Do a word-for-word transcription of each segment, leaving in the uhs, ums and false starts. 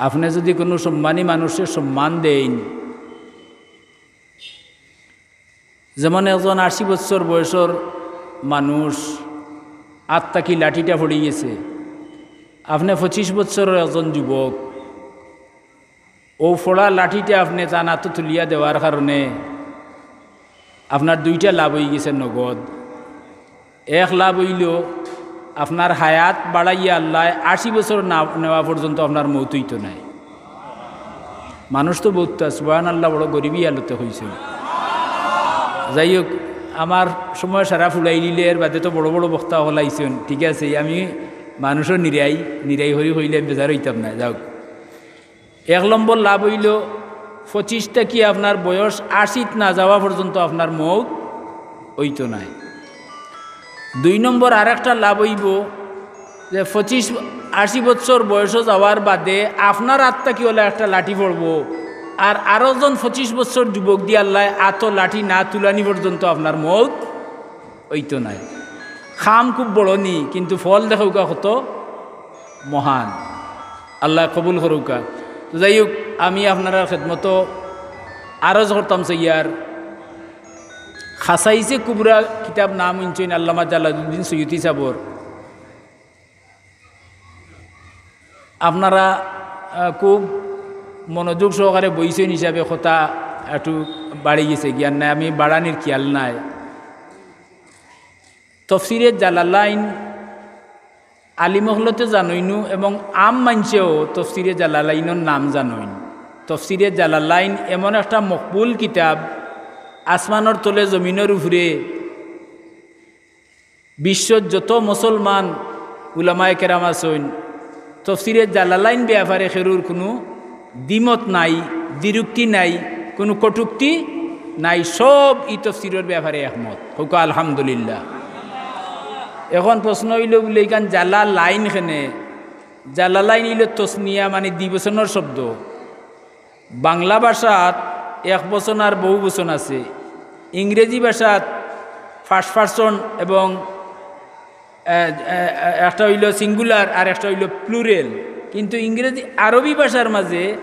আপনে যুদি কুনু সম্মানী মানুষরে সম্মান দেইন, যেমন একজন আশি বছর বয়সর মানুষ, আত থাকি লাঠিটা পড়ি গেছে, আপনে পঁচিশ বছরর একজন যুবক, অউ পড়া লাঠিটা আপনে তান আতো তুলিয়া দেওয়ার কারণে আপনার দুইটা লাভ অইগেছে নগদ। এক লাভ অইলো, আপনার হায়াত বাড়াইয়া আল্লায় আশি বছর না নেওয়া পর্যন্ত আপনার মউত অইতো নায়। মানুষ তো বউততা, সুবহানাল্লাহ, বড় গরিবি হালতে কইছে। যাই হোক, আমার সময় সারা ফুরাইলিলে, এর বাদে তো বড় বড় বক্তা অকল আইছইন, ঠিক আছে, আমি মানুষও নিরাই, নিরাই করি কইলে আমি বেজার অইতাম না। যাউক, এক নম্বর লাভ অইলো, পঁচিশ থাকি আপনার বয়স আশিত না যাওয়া পর্যন্ত আপনার মউত অইতো নায়। দুই নম্বর আরেকটা লাভ অইবো যে পঁচিশ, আশি বছর বয়সও যাওয়ার বাদে আপনার আত থাকি অলা একটা লাঠি পড়বো, আর আরো জন পঁচিশ বছর যুবকদি আল্লায় আতো লাঠি না তুলানি পর্যন্ত আপনার মউত অইতো নায়। কাম খুব বড় নি, কিন্তু ফল দেখউক্কা কত মহান। আল্লায় কবুল করউক্কা। তো যাই হোক, আমি আপনারার খেদমতো আরজ করতাম চাইয়ার, খাসাইসে কুবরা কিতাব নাম হুনছইন আল্লামা জালালউদ্দিন সুয়ুতি সাবর। আপনারা, আহ, খুব মনোযোগ সহকারে বইছইন হিসাবে কথা একটু বাড়ি গেছে, জ্ঞান নাই, আমি বাড়ানির খিয়াল নাই। তফসিরে জালালাইন আলিম অকলতে জানইনু এবং আম মানষেও তফসিরে জালালাইনর নাম জানইন। তফসিরে জালালাইন এমন একটা মকবুল কিতাব, আসমানর তলে জমিনর উপরে বিশ্বর যত মুসলমান উলামায়ে কেরাম আছইন, তফসিরে জালালাইন ব্যাপারে কেউর কুনু দ্বিমত নাই, দ্বিরুক্তি নাই, কুনু কটুক্তি নাই, সব ই তফসিরর ব্যাপারে একমত। কউক্কা আলহামদুলিল্লাহ। এখন প্রশ্ন অইলো বুলে, ইখান জালালাইন কেনে? জালালাইন অইলো তসনিয়া, মানে দ্বিবচনর শব্দ। বাংলা ভাষাত এক বচন আর বহু বচন আছে, ইংরেজি ভাষাত ফার্স্ট পারসন এবং, এ, এ, এ, একটা অইলো সিঙ্গুলার আর একটা অইলো প্লুরেল। কিন্তু ইংরেজি, আরবি ভাষার মাঝে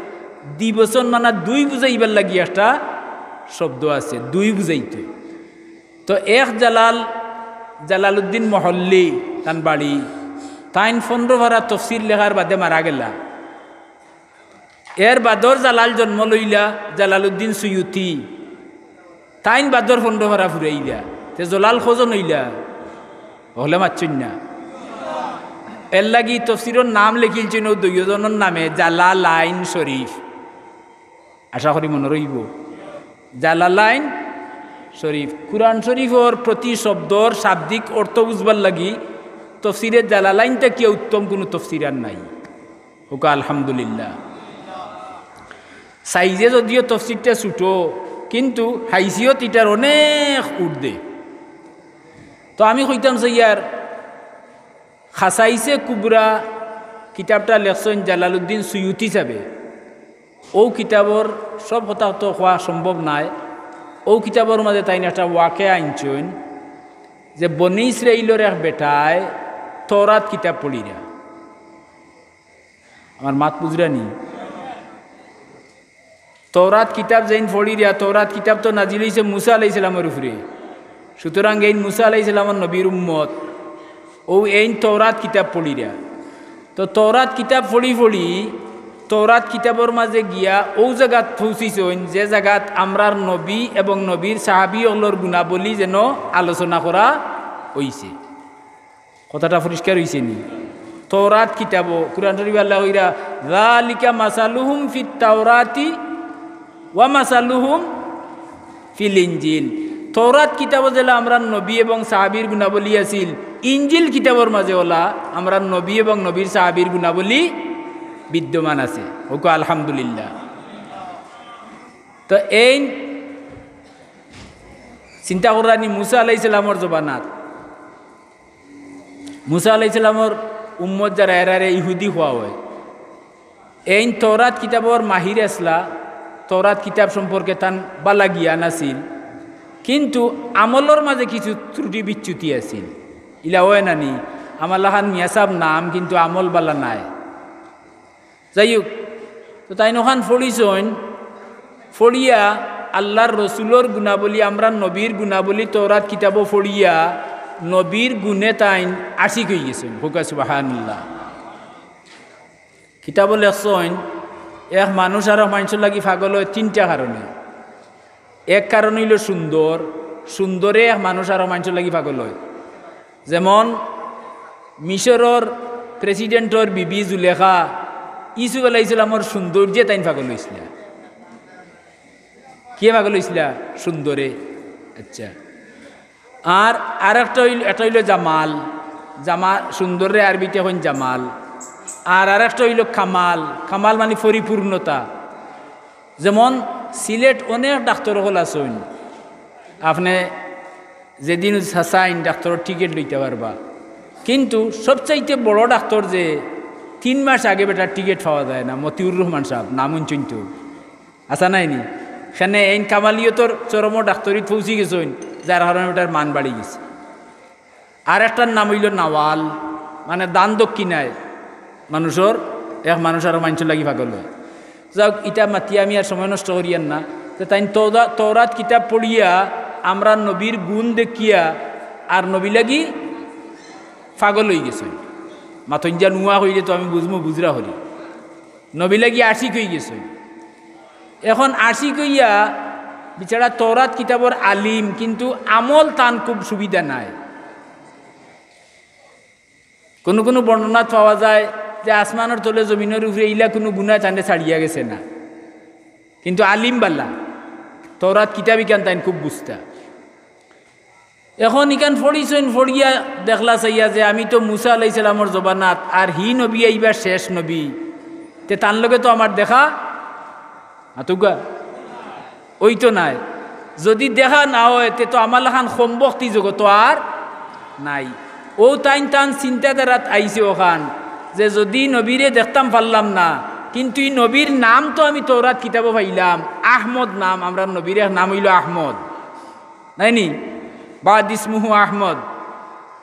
দ্বিবচন মানে দুই বুঝাইবার লাগি একটা শব্দ আছে, দুই বুঝাইতে। তো এক জালাল, জালালউদ্দিন মহল্লি তান বাড়ি, তাইন পনরো পারা তফসির লেখার বাদে মারা গেলা। এর বাদর জালাল জন্ম লইলা জালালউদ্দিন সুয়ুতি। তাইন বাদর পনরো পারা ফুরাইলা। তে জালাল কয়জন অইলা? অকলে মাতছইন না। এরলাগি তফসিরর নাম লেখিলছইন অউ দুইওজনর নামে, জালালাইন শরীফ। আশা করি মনো রইবো। জালালাইন শরীফ। কুরআন শরীফর প্রতি শব্দর শাব্দিক অর্থ বুঝবার লাগি তফসিরে জালালাইন থাকিয়া উত্তম কুনু তফসির আর নাই। কউক্কা আলহামদুলিল্লাহ। সাইজে যদিও তফসিরটা ছোট, কিন্তু হাইসিয়ত ইটার অনেক ঊর্ধ্বে। তো আমি কইতাম চাইয়ার, খাসাইসে কুবরা কিতাবটা লেখছইন জালালউদ্দিন সুয়ুতি সাবে। অউ কিতাবর সব কথা তো কওয়া সম্ভব নায়। অউ কিতাবর মাঝে তাইন একটা ওয়াকিয়া আনছইন যে বনি ইসরাইলর এক বেটায় তওরাত কিতাব পড়িরা। আমার মাত বুঝরা নি? তওরাত কিতাব যেইন পড়িরা, তওরাত কিতাব তো নাজিল অইছে মুসা আলাইহিস সালামর উপরে। সুতরাং এইন মুসা আলাইহিস সালামর নবীর উম্মত। অউ এইন তওরাত কিতাব পড়িরা। তো তওরাত কিতাব পড়ি পড়ি তওরাত কিতাবর মাঝে গিয়া অউ জাগাত পৌঁছিছইন, যে জাগাত আমরার নবী এবং নবীর সাহাবী অকলর গুণাবলী যেন আলোচনা করা অইছে। কথাটা পরিষ্কার অইছে নি? তওরাত কিতাবো, কুরআন শরীফো আল্লায় কইরা, "যালিকা মাসালুহুম ফিত তাওরাতি ওয়া মাসালুহুম ফিল ইনজিল।" তওরাত কিতাবো যেলা আমরার নবী এবং সাহাবীর গুণাবলী আছিল, ইনজিল কিতাবর মাঝে অলা আমরার নবী এবং নবীর সাহাবীর গুণাবলী বিদ্যমান আছে। কউক্কা আলহামদুলিল্লাহ। তো এইন চিন্তা কররা নি মুসা আলাইহিস সালামর জমানাত মুসা আলাইহিস সালামর উম্মত যারা, এরারে ইহুদি কওয়া অয়। এইন তওরাত কিতাবর মাহির আছলা, তওরাত কিতাব সম্পর্কে তান বালা জ্ঞান আছিল, কিন্তু আমলর মাঝে কিছু ত্রুটি বিচ্যুতি আছিল। ইলা অয় না নি? আমার লাখান মিয়া সাব নাম, কিন্তু আমল বালা নাই। যাই হোক, তো তাইন অখান পড়িছইন, পড়িয়া আল্লার রসুলর গুণাবলী, আমরার নবীর গুণাবলী তৌরাত কিতাবো পড়িয়া নবীর গুণে তাইন আশিক অইগেছইন। কউক্কা সুবহানাল্লাহ। কিতাবো লেখছইন, এক মানুষ আরক মানষর লাগি পাগল অয় তিনটা কারণে। এক কারণ অইলো সুন্দর, সুন্দরে এক মানুষ আরক মানষর লাগি পাগল অয়। যেমন মিশরর প্রেসিডেন্টর বিবি জুলেখা ইউসুফ আলাইহিসসালামর সৌন্দর্যে তাইন পাগল অইছলা। কিয়ে পাগল অইছলা? সুন্দরে। আচ্ছা, আর আরেকটা অইল, এটা অইলো জামাল। জামা, সুন্দররে আরবিতে কইন জামাল। আর আরেকটা অইলো কামাল। কামাল মানে পরিপূর্ণতা। যেমন সিলেট অনেক ডাক্তর অকল আছইন, আপনে যেদিন চাইন ডাক্তরর টিকিট লইতা পারবা, কিন্তু সবচাইতে বড় ডাক্তর যে তিন মাস আগে বেটার টিকিট পাওয়া যায় না, মতিউর রহমান সাব, নাম হুনছইন তো, আছা নায় নি? কেনে এইন কামালিয়তর চরমো ডাক্তরিত পৌঁছি গেছইন, যার কারণে বেটার মান বাড়ি গেছে। আর একটার নাম অইলো নাওয়াল, মানে দান দক্ষিণায় মানষর, এক মানুষ আরক মানষর লাগি পাগল অয়। যাউক, ইটা মাতিয়া আমি আর সময় নষ্ট করিয়ার না। তে তাইন তৌরা-, তৌরাত কিতাব পড়িয়া আমরার নবীর গুণ দেখিয়া আর নবী লাগি পাগল অইগেছইন। মাতইন যা নুয়া কইলে তো আমি বুঝমু, বুঝরা করি। নবী লাগি আশিক অইগেছইন। এখন আশিক অইয়া বেচারা তৌরাত কিতাবর আলিম, কিন্তু আমল তান খুব সুবিধা নাই। কুনু কুনু বর্ণনাত পাওয়া যায় যে আসমানর তলে জমিনর উপরে ইলা কুনু গুনায় তানরে ছাড়িয়া গেছে না, কিন্তু আলিম বালা, তৌরাত কিতাব ইখান তাইন খুব বুঝতা। এখন ইখান পড়িছইন, পড়িয়া দেখলা চাইয়া যে আমি তো মুসা আলাইহিসসালামর জমানাত, আর হি নবী আইবা শেষ নবী, তে তান লগে তো আমার দেখা, মাতউক্কা, অইতো নায়। যুদি দেখা না অয়, তে তো আমার লাখান কমবখতি জগতো আর নাই। অউ তাইন তান চিন্তাধারাত আইছে অখান, যে যুদি নবীরে দেখতাম পারলাম না, কিন্তু ই নবীর নাম তো আমি তৌরাত কিতাবো পাইলাম, আহমদ নাম, আমরার নবীর এক নাম অইলো আহমদ। নায় নি? বাদ ইসমুহু আহমদ,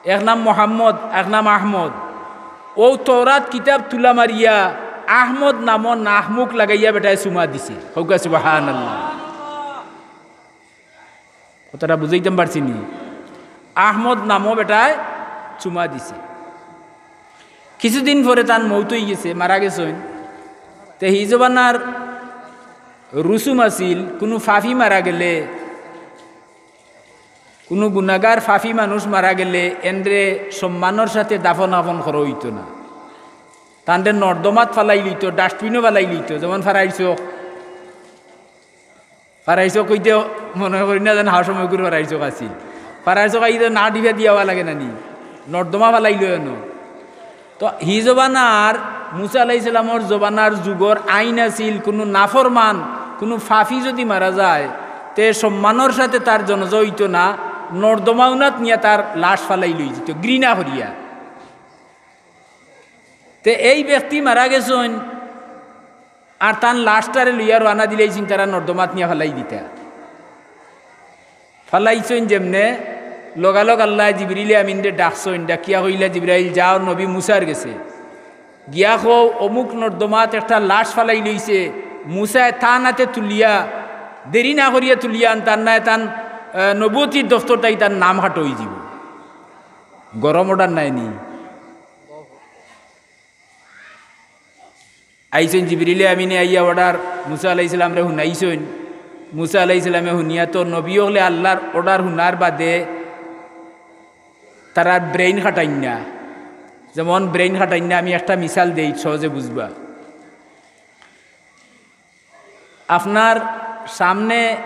এক নাম মোহাম্মদ, এক নাম আহমদ। অউ তৌরাত কিতাব তুলা মারিয়া আহমদ নামো নাক মুখ লাগাইয়া বেটায় চুমা দিছে। কউক্কা সুবহানাল্লাহ। কথাটা বুঝাইতাম পারছি নি? আহমদ নামো বেটায় চুমা দিছে। কিছুদিন পরে তান মউত অইগেছে, মারা গেছইন। তে হি জমানার রুসুম আছিল, কুনু ফাফি মারা গেলে, কুনু গুনাগার ফাফি মানুষ মারা গেলে এনরে সম্মানর সাথে দাফন কাফন করা অইতো না। তানরে নর্দমাত ফালাই লইতো, ডাস্টবিনো ফালাই লইতো, যেমন ফারাইর চক। ফারাইর চক কইতে মনো করি না যেন হউ সময়কুর ফারাইর চক আছিল। ফারাইর চক আইতে না ডিবা দিয়াওয়া লাগে না নি, নর্দমা ফালাইলো এনো। তো হি জমানার, মুসা আলাইহিসসালামর জমানার যুগর আইন আছিল, কুনু নাফরমান, কুনু ফাফি যুদি মারা যায়, তে সম্মানর সাথে তার জনাজা অইতো না, নর্দমা উনাত নিয়া তার লাশ ফালাই লই যিতো, ঘৃণা করিয়া। তে এই ব্যক্তি মারা গেছইন, আর তান লাশটারে লইয়া রওয়ানা দিলাইছইন তারা নর্দমাত নিয়া ফালাই দিতা। ফালাইছইন যেমনে, লগালগ আল্লায় জিবরিলে আমিনরে ডাকছইন, ডাকিয়া কইলা, "জিবরাইল, যাও নবী মুসার গেছে, গিয়া কও অমুক নর্দমাত একটা লাশ ফালাই লইছে, মুসায় তান আতে তুলিয়া, দেরি না করিয়া তুলিয়া আনতা, নায় তান, আহ, নবুয়তির দফতরটাই তার নাম কাটা অইযিবো।" গরম order নায় নি? আইছইন জিবরিলে আমিনে আইয়া order মুসা আলাইহিস সালামরে হুনাইছইন। মুসা আলাইহিস সালামে হুনিয়া তো নবী অকলে আল্লার order হুনার বাদে তারার brain খাটাইন না। যেমন brain খাটাইন না, আমি একটা মিসাল দেই, সহজে বুঝবা। আপনার সামনে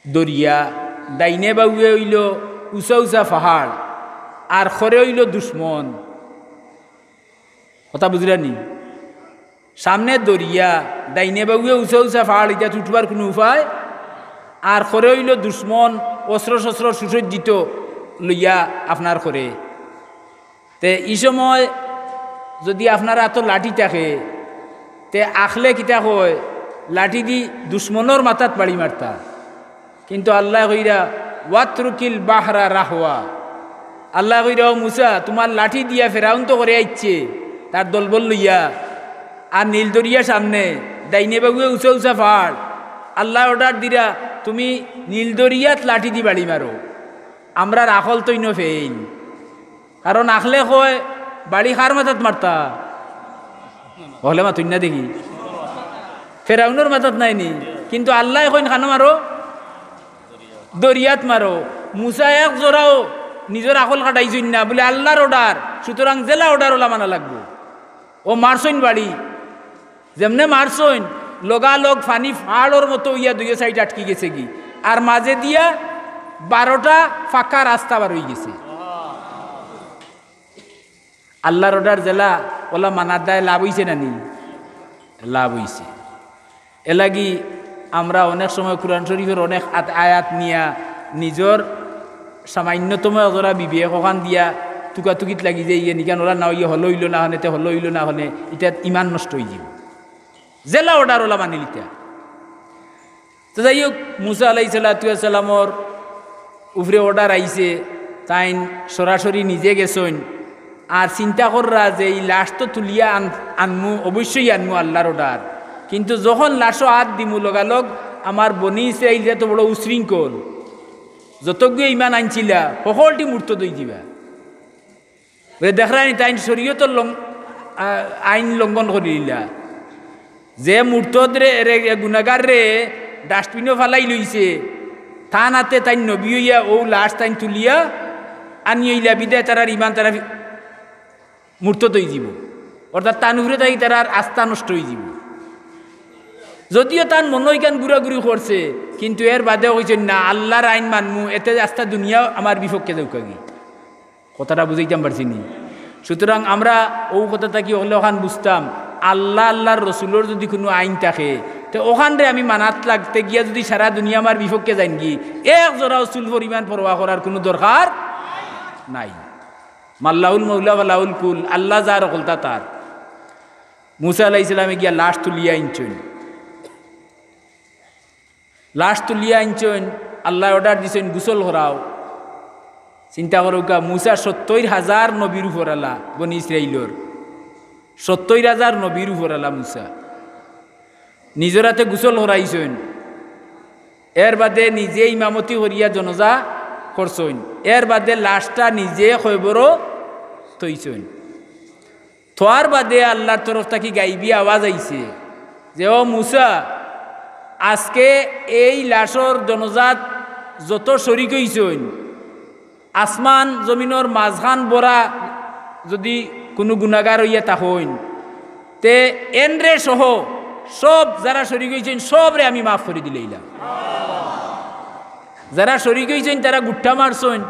দরিয়া, ডাইনে বাউয়ে অইলো উচা উচা পাহাড়, আর খরে অইলো দুশমন। কথা বুঝরা নি? সামনে দরিয়া, ডাইনে বাউয়ে উচা উচা পাহাড়, ইটাত উঠবার কুনু উপায়, আর খরে অইলো দুশমন, অস্ত্র-শস্ত্র সুসজ্জিত লইয়া আপনার খরে। তে ই সময় যুদি আপনার আতো লাঠি থাকে, তে আখলে কিতা কয়, লাঠি দি দুশমনর মাথাত বাড়ি মারতা। কিন্তু আল্লায় কইরা, "ওয়াতরুকিল বাহরা রাহওয়া।" আল্লায় কইরা, "ও মুসা, তুমার লাঠি দিয়া ফেরাউন তো করে আইচ্ছে, তার দলবল লইয়া, আর নীল দরিয়া সামনে, ডাইনে বাউয়ে উঁচা উঁচা পাহাড়। আল্লায় অর্ডার দিরা, "তুমি নীল দরিয়াত লাঠি দি বাড়ি মারো।" আমরার আকল তো ইনো ফেইল। কারণ আকলে কয়, "বাড়ি কার মাথাত মারতা?" অকলে মাতইন না দেখি। ফেরাউনর মাথাত নায় নি, কিন্তু আল্লায় কইন, "কানো মারো?" দরিয়াত মারো। মুসা এক জরাও নিজর আকল খাটাইছইন না, বুলে আল্লার অর্ডার, সুতরাং যেলা অর্ডার অলা মানা লাগবো। অউ মারছইন বাড়ি, যেমনে মারছইন, লগালগ পানি পাহাড়র মতো অইয়া দুইও সাইড আটকি গেছেগি, আর মাজে দিয়া বারোটা পাক্কা রাস্তা বার অইগেছে। আল্লার অর্ডার যেলা অলা মানার দায় লাভ অইছে না নি? লাভ অইছে। এরলাগি আমরা অনেক সময় কুরআন শরিফর অনেক আত-, আয়াত নিয়া নিজর সামান্যতম এজরা বিবেক অখান দিয়া তুকাতুকিত লাগি যাই, ইয়ে নিকান অলা না অইয়া হলো অইলো না হনে, তে হলো অইলো না হনে, ইটাত ইমান নষ্ট অইযিবো। যেলা অর্ডার অলা মানিলিতা। তো যাই হউক, মুসা আলাইহিস সালাতু ওয়াস সালামর উপরে অর্ডার আইছে, তাইন সরাসরি নিজে গেছইন। আর চিন্তা কররা যে ই লাশ তো তুলিয়া আন-, আনমু, অবশ্যই আনমু আল্লার অর্ডার। কিন্তু যখন লাশো আত দিমু লগালগ আমার বনি ইসরাইলরা তো বড় উশৃঙ্খল, যতগুয়ে ইমান আনছিলা হকলটি মুর্তদ অইযিবা। ওই দেখরায়নি তাইন শরীয়তর লং-, আ, আইন লঙ্ঘন করিলিলা। যে মুর্তদরে, রে, গুনাগাররে ডাস্টবিনো ফালাই লইছে, তান আতে তাইন নবী অইয়া অউ লাশ তাইন তুলিয়া আনিয়া অইলা বিদায় তারার ইমান তারা ফি-, মুর্তদ অইযিবো। অর্থাৎ তান উপরে থাকি তারার আস্থা নষ্ট অইযিবো। যদিও তান মনো ইখান ঘুরাঘুরি করছে, কিন্তু এর বাদেও কইছইন না, "আল্লার আইন মানমু, এতে আস্তা দুনিয়া আমার বিপক্ষে যাউকাগি।" কথাটা বুঝাইতাম পারছি নি? সুতরাং আমরা অউ কথা থাকি অকলে অখান বুঝতাম, আল্লা, আল্লার রসুলর যুদি কুনু আইন থাকে, তে অখানরে আমি মানাত লাগতে গিয়া যুদি সারা দুনিয়া আমার বিপক্ষে যাইনগি, এক জরাও চুল পরিমাণ পরোয়া করার কুনু দরকার নাই। মাল্লাহুল মৌলা ওয়ালাহুল কুল, আল্লা যার হকলতা তার। মুসা আলাইহিস সালামে গিয়া লাশ তুলিয়া আনছইন। লাশ তুলিয়া আনছইন, আল্লায় অর্ডার দিছইন, "গোসল করাও।" চিন্তা করউক্কা, মুসা সত্তইর হাজার নবীর উপর আলা, বনি ইসরাইলর সত্তইর হাজার নবীর উপর আলা মুসা। নিজর আতে গোসল করাইছইন, এর বাদে নিজে ইমামতি করিয়া জনাজা করছইন, এর বাদে লাশটা নিজে কবরো থইছইন। থওয়ার বাদে আল্লার তরফ থাকি গাইবি আওয়াজ আইছে যে, "ও মুসা, আজকে এই লাশর জনাজাত যত শরিক অইছইন, আসমান জমিনর মাঝখান ভরা যুদি কুনু গুনাগার অইয়া থাকইন, তে এনরে সহ সব যারা শরিক অইছইন, সবরে আমি মাফ করি দিলাইলাম।" যারা শরিক অইছইন, তারা গুট্টা মারছইন,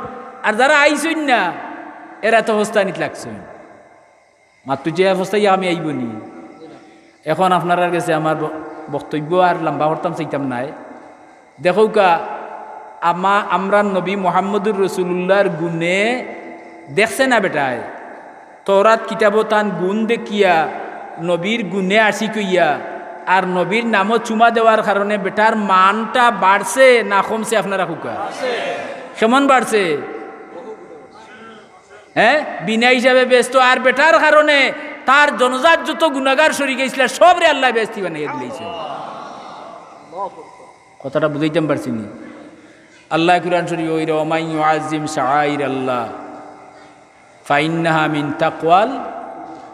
আর যারা আইছইন না, এরা তো হস্তানিত লাগছইন। মাত্র যে অবস্থায় আমি আইব নি। এখন আপনারার গেছে আমার ব-, বক্তব্য আর লম্বা করতাম চাইতাম নায়। দেখউক্কা, আমা-, আমরার নবী মুহাম্মদুর রাসূলুল্লাহর গুণে দেখছে না বেটায়। তওরাত কিতাবো তান গুণ দেখিয়া, নবীর গুণে আশিক অইয়া, আর নবীর নামো চুমা দেওয়ার কারণে বেটার মানটা বাড়ছে না কমছে, আপনারা কউক্কা? কেমন বাড়ছে? হ্যাঁ, বিনা হিসাবে বেহেস্ত। আর বেটার কারণে তার জনাজাত যত গুনাগার শরিক আইছলা, সবরে আল্লায় বেহেস্তি বানাইয়া দিলাইছে। কথাটা বুঝাইতাম পারছি নি? আল্লায় কুরআন শরিফো কইরা, "ওয়া মান ইউআজ্জিম শাআইরাল্লাহ ফাইন্নাহা মিন তাকওয়াল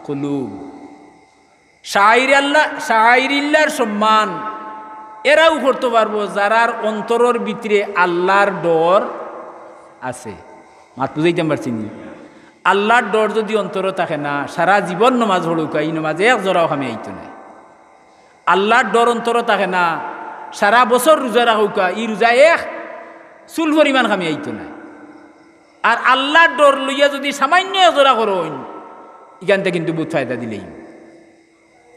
কুলুব।" শাআইরাল্লাহ, শাআইরিল্লাহর সম্মান এরাউ করতো পারবো, যারার অন্তরর ভিতরে আল্লার ডর আছে। মাত বুঝাইতাম পারছি নি? আল্লার ডর যুদি অন্তরো থাকে না, সারা জীবন নমাজ পড়উক্কা, ই নমাজে এক জরাও কামে আইতো নায়। আল্লার ডর অন্তরো থাকে না, সারা বছর রুজা রাখউক্কা, ই রুজা এক চুল পরিমাণ কামে আইতো নায়। আর আল্লার ডর লইয়া যুদি সামান্য এক জরা করইন, ইখানতে কিন্তু বউত ফায়দা দিলাইন।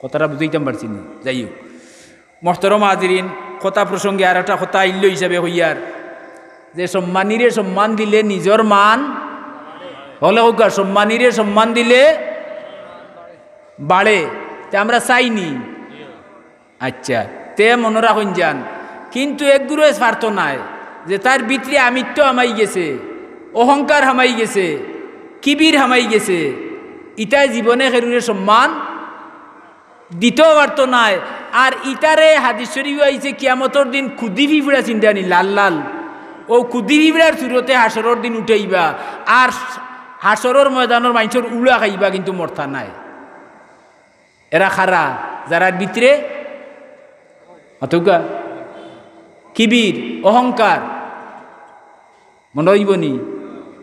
কথাটা বুঝাইতাম পারছি নি? যাই হউক, মোহতরম হাজিরিন, কথা প্রসঙ্গে আর একটা কথা আইলো হিসাবে কইয়ার যে সম্মানীরে সম্মান দিলে নিজর মান, হকলে কউক্কা, সম্মানীরে সম্মান দিলে বাড়ে। তে আমরা চাই নি? আচ্ছা, তে মনো রাখইন যান, কিন্তু এগুরে পারতো নায় যে তার ভিতরে আমিত্ব হামাই গেছে, অহংকার হামাই গেছে, কিবির হামাই গেছে, ইতায় জীবনে কেউরে সম্মান দিতেও পারতো নায়। আর ইতারে হাদিস শরীফ আইছে, কিয়ামতর দিন কুদি ফিফড়া চিনরানি, লাল লাল, অউ কুদি ফিফড়ার সুরতে হাশরর দিন উঠাইবা। আর হাশরর ময়দানর মানষর উড়া খাইবা, কিন্তু মরতা নায়। এরা খারা, যারার ভিতরে অতকা কিবির, অহংকার, মনো অইবনি?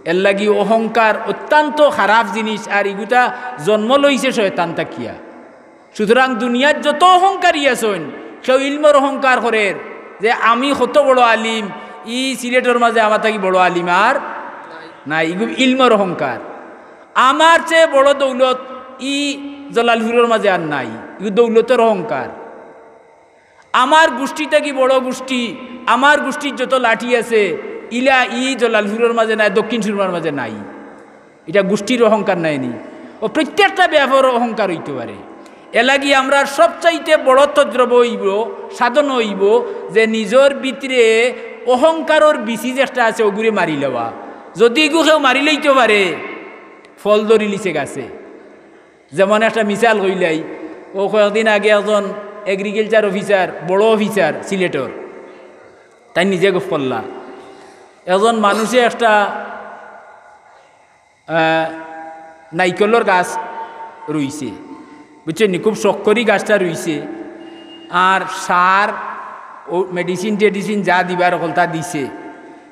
এরলাগি অহংকার অত্যন্ত খারাপ জিনিস, আর ইগুতা জন্ম লইছে শয়তান থাকিয়া। সুতরাং দুনিয়াত যত অহংকারী আছইন, কেউ ইলমর অহংকার করের যে আমি কত বড় আলিম, ই সিলেটর মাঝে আমার থাকি বড় আলিম আর নাই, ইগু ইলমর অহংকার। আমার চেয়ে বড় দৌলত ই জলালপুরর মাঝে আর নাই, ইগু দৌলতর অহংকার। আমার গুষ্টি থাকি বড় গুষ্টি, আমার গুষ্টির যত লাঠি আছে, ইলা ই জলালপুরর মাঝে নাই, দক্ষিণ সুরমার মাঝে নাই। ইটা গুষ্টির অহংকার নায়নি? অউ প্রত্যেকটা ব্যাপারো অহংকার অইতো পারে। এরলাগি আমরার সবচাইতে বড় তজরবা অইবো, সাধন অইবো যে নিজর ভিতরে অহংকারর বিচি যেটা আছে, অগুরে মারি লওয়া। যুদি ইগু কেউ মারি লইতো পারে, ফল ধরিলিছে গাছে। যেমন একটা মিসাল কইলাই, অউ কয়েকদিন আগে একজন agriculture officer, বড় officer সিলেটর, তাইন নিজে গফ করলা। একজন মানষে একটা, আহ, নাইকলর গাছ রুইছে, বুঝছইন নি? খুব শখ করি গাছটা রুইছে, আর সার, অউ medicine টেডিসিন যা দিবার অকলতা দিছে।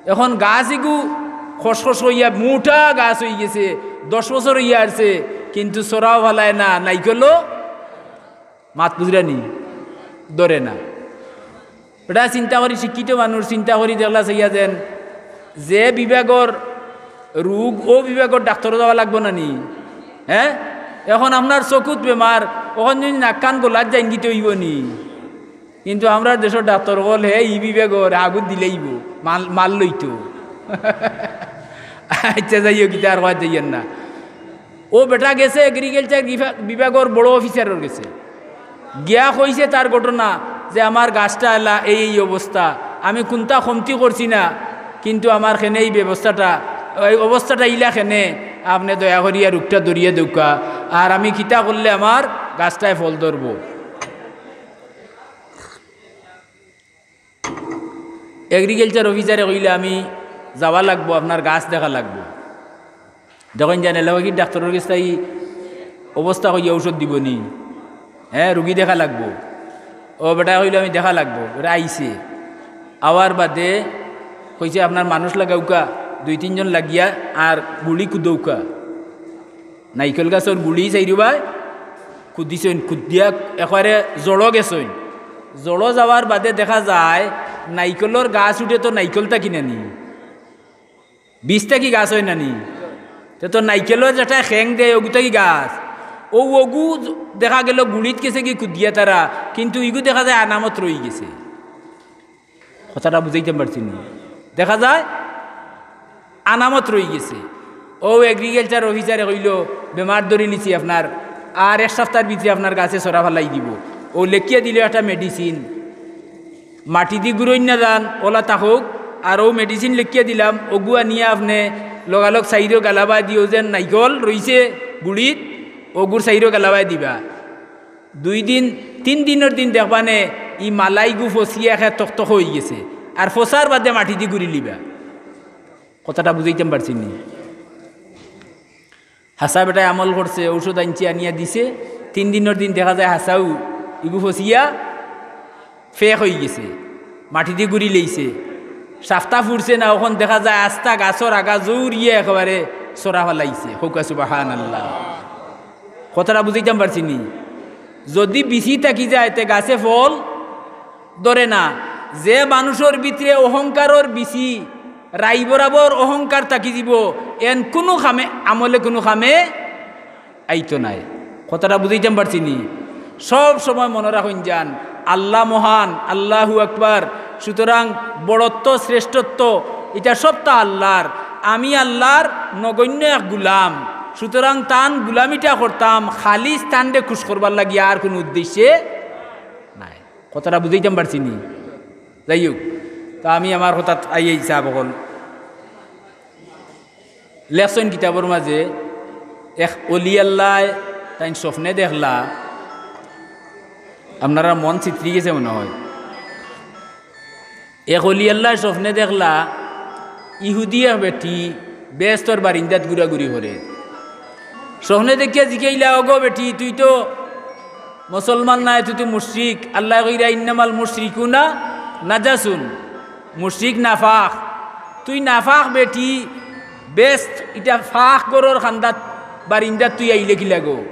এখন গাছ ইগু খসখস অইয়া মুটা গাছ অইগেছে, দশ বছর অইয়া আরছে, কিন্তু ছড়াও ফালায় না, নাইকলও, মাত বুঝরানি, ধরে না। বেটা চিন্তা করি, শিক্ষিত মানুষ চিন্তা করি দেখলা চাইয়া যেন, যে বিভাগর রোগ, অউ বিভাগর ডাক্তরো যাওয়া লাগবো না নি? হে, এখন আপনার চকুত বেমার, অখন যুদি নাক কান গলাত যাইন গিতে অইবো নি? কিন্তু আমরার দেশর ডাক্তর অকল, হে ই বিভাগর আগুত দিলাইবো, মাল, মাল লইতো। আচ্ছা, যাই হোক, ইতা আর কওয়া যাইয়ার না। অউ বেটা গেছে agriculture বিভা-, বিভাগর বড় officer-র গেছে, গিয়া কইছে তার ঘটনা যে, "আমার গাছটা এলা এই, এই অবস্থা, আমি কুনতা কমতি করছি না, কিন্তু আমার কেনে এই ব্যবস্থাটা, এই অবস্থাটা ইলা কেনে, আপনে দয়া করিয়া রোগটা ধরিয়া দেউক্কা, আর আমি কিতা করলে আমার গাছটায় ফল ধরবো।" Agriculture officer-এ কইলে, "আমি যাওয়া লাগবো, আপনার গাছ দেখা লাগবো।" দেখইন জানে, এলাকা কি ডাক্তরর গেছ থাকি অবস্থা কইয়া ঔষধ দিবো নি? হে, রুগী দেখা লাগবো। অউ বেটায় কইলো, "আমি দেখা লাগবো।" বেটা আইছে, আওয়ার বাদে কইছে, "আপনার মানুষ লাগাউক্কা, দুই তিনজন লাগিয়া আর গুড়ি কুদউক্কা।" নাইকল গাছর গুড়ি চাইরোবায় কুদিছইন, কুদিয়া একবারে জড়ো গেছইন। জড়ো যাওয়ার বাদে দেখা যায় নাইকলর গাছ উঠে তো নাইকল থাকি না নি, বীজ থাকি গাছ অয় না নি? তে তো নাইকলর যেটা খেং দেয়, অগু থাকি গাছ। অউ অগু দেখা গেলো গুড়িত গেছেগি কুদিয়া তারা, কিন্তু ইগু দেখা যায় আনামত রইগেছে। কথাটা বুঝাইতাম পারছি নি? দেখা যায় আনামত রইগেছে। অউ agriculture officer-এ কইলো, "বেমার ধরিলিছে আপনার, আর এক সাপ্তার ভিতরে আপনার গাছে ছড়া ফালাই দিবো।" অউ লেখিয়া দিলো একটা medicine, মাটিদি গুড়ইন না যান, অলা থাকউক, আর অউ medicine লেখিয়া দিলাম, অগু আনিয়া আপনে লগালগ চাইরো গালাবায় দিও, যেন নাইকল রইছে গুড়িত, অগুর চাইরো গালাবায় দিবা। দুই দিন, তিন দিনর দিন দেখবানে ই মালাইগু ফসিয়া একে তকতক অইগেছে, আর ফসার বাদে মাটিদি গুড়িলিবা। কথাটা বুঝাইতাম পারছি নি? হাছা বেটায় আমল করছে, ঔষধ আনছে, আনিয়া দিছে, তিন দিনর দিন দেখা যায় হাছাউ ইগু ফসিয়া ফেক অইগেছে, মাটিদি গুড়িলাইছে, সাপ্তা ফুরছে না, অখন দেখা যায় আস্তা গাছর আগা জৌরিয়া একেবারে ছড়া ফালাইছে। কউক্কা সুবহানাল্লাহ। কথাটা বুঝাইতাম পারছি নি? যুদি বিচি থাকি যায়, তে গাছে ফল ধরে না। যে মানুষর ভিতরে অহংকারর বিচি, রাই বরাবর অহংকার থাকি যিবো, এন কুনু কামে, আমলে কুনু কামে আইতো নায়। কথাটা বুঝাইতাম পারছি নি? সব সময় মনো রাখইন যান, আল্লাহ মহান, আল্লাহু আকবার। সুতরাং বড়ত্ব, শ্রেষ্ঠত্ব, ইটা সবতা আল্লাহর। আমি আল্লাহর নগণ্য এক গুলাম। সুতরাং তান গুলামিটা করতাম খালিস তানরে খুশ করবার লাগি, আর কুনু উদ্দেশ্যে নায়। কথাটা বুঝাইতাম পারছি নি? যাই হোক, তা আমি আমার কথাত আইয়াই সাব অকল। লেখছইন কিতাবর মাঝে, এক অলি আল্লায় তাইন স্বপ্নে দেখলা, আপনারার মন ছিতরি গেছে মনে হয়। এক অলি আল্লায় স্বপ্নে দেখলা, ইহুদি এক বেটি বেহেস্তর বারিন্দাত ঘুরাঘুরি করে। স্বপ্নে দেখিয়া জিকাইলা, "ওগো বেটি, তুই তো মুসলমান নায়, তুই তো মুশরিক। আল্লায় কইরা, 'ইন্নামাল মুশরিকুনা নাজাসুন।' মুশরিক নাফাক। তুই নাফাক বেটি, বেহেস্ত ইটা ফাক ঘরর কান্দাত, বারিন্দাত তুই আইলে কিলা গো?"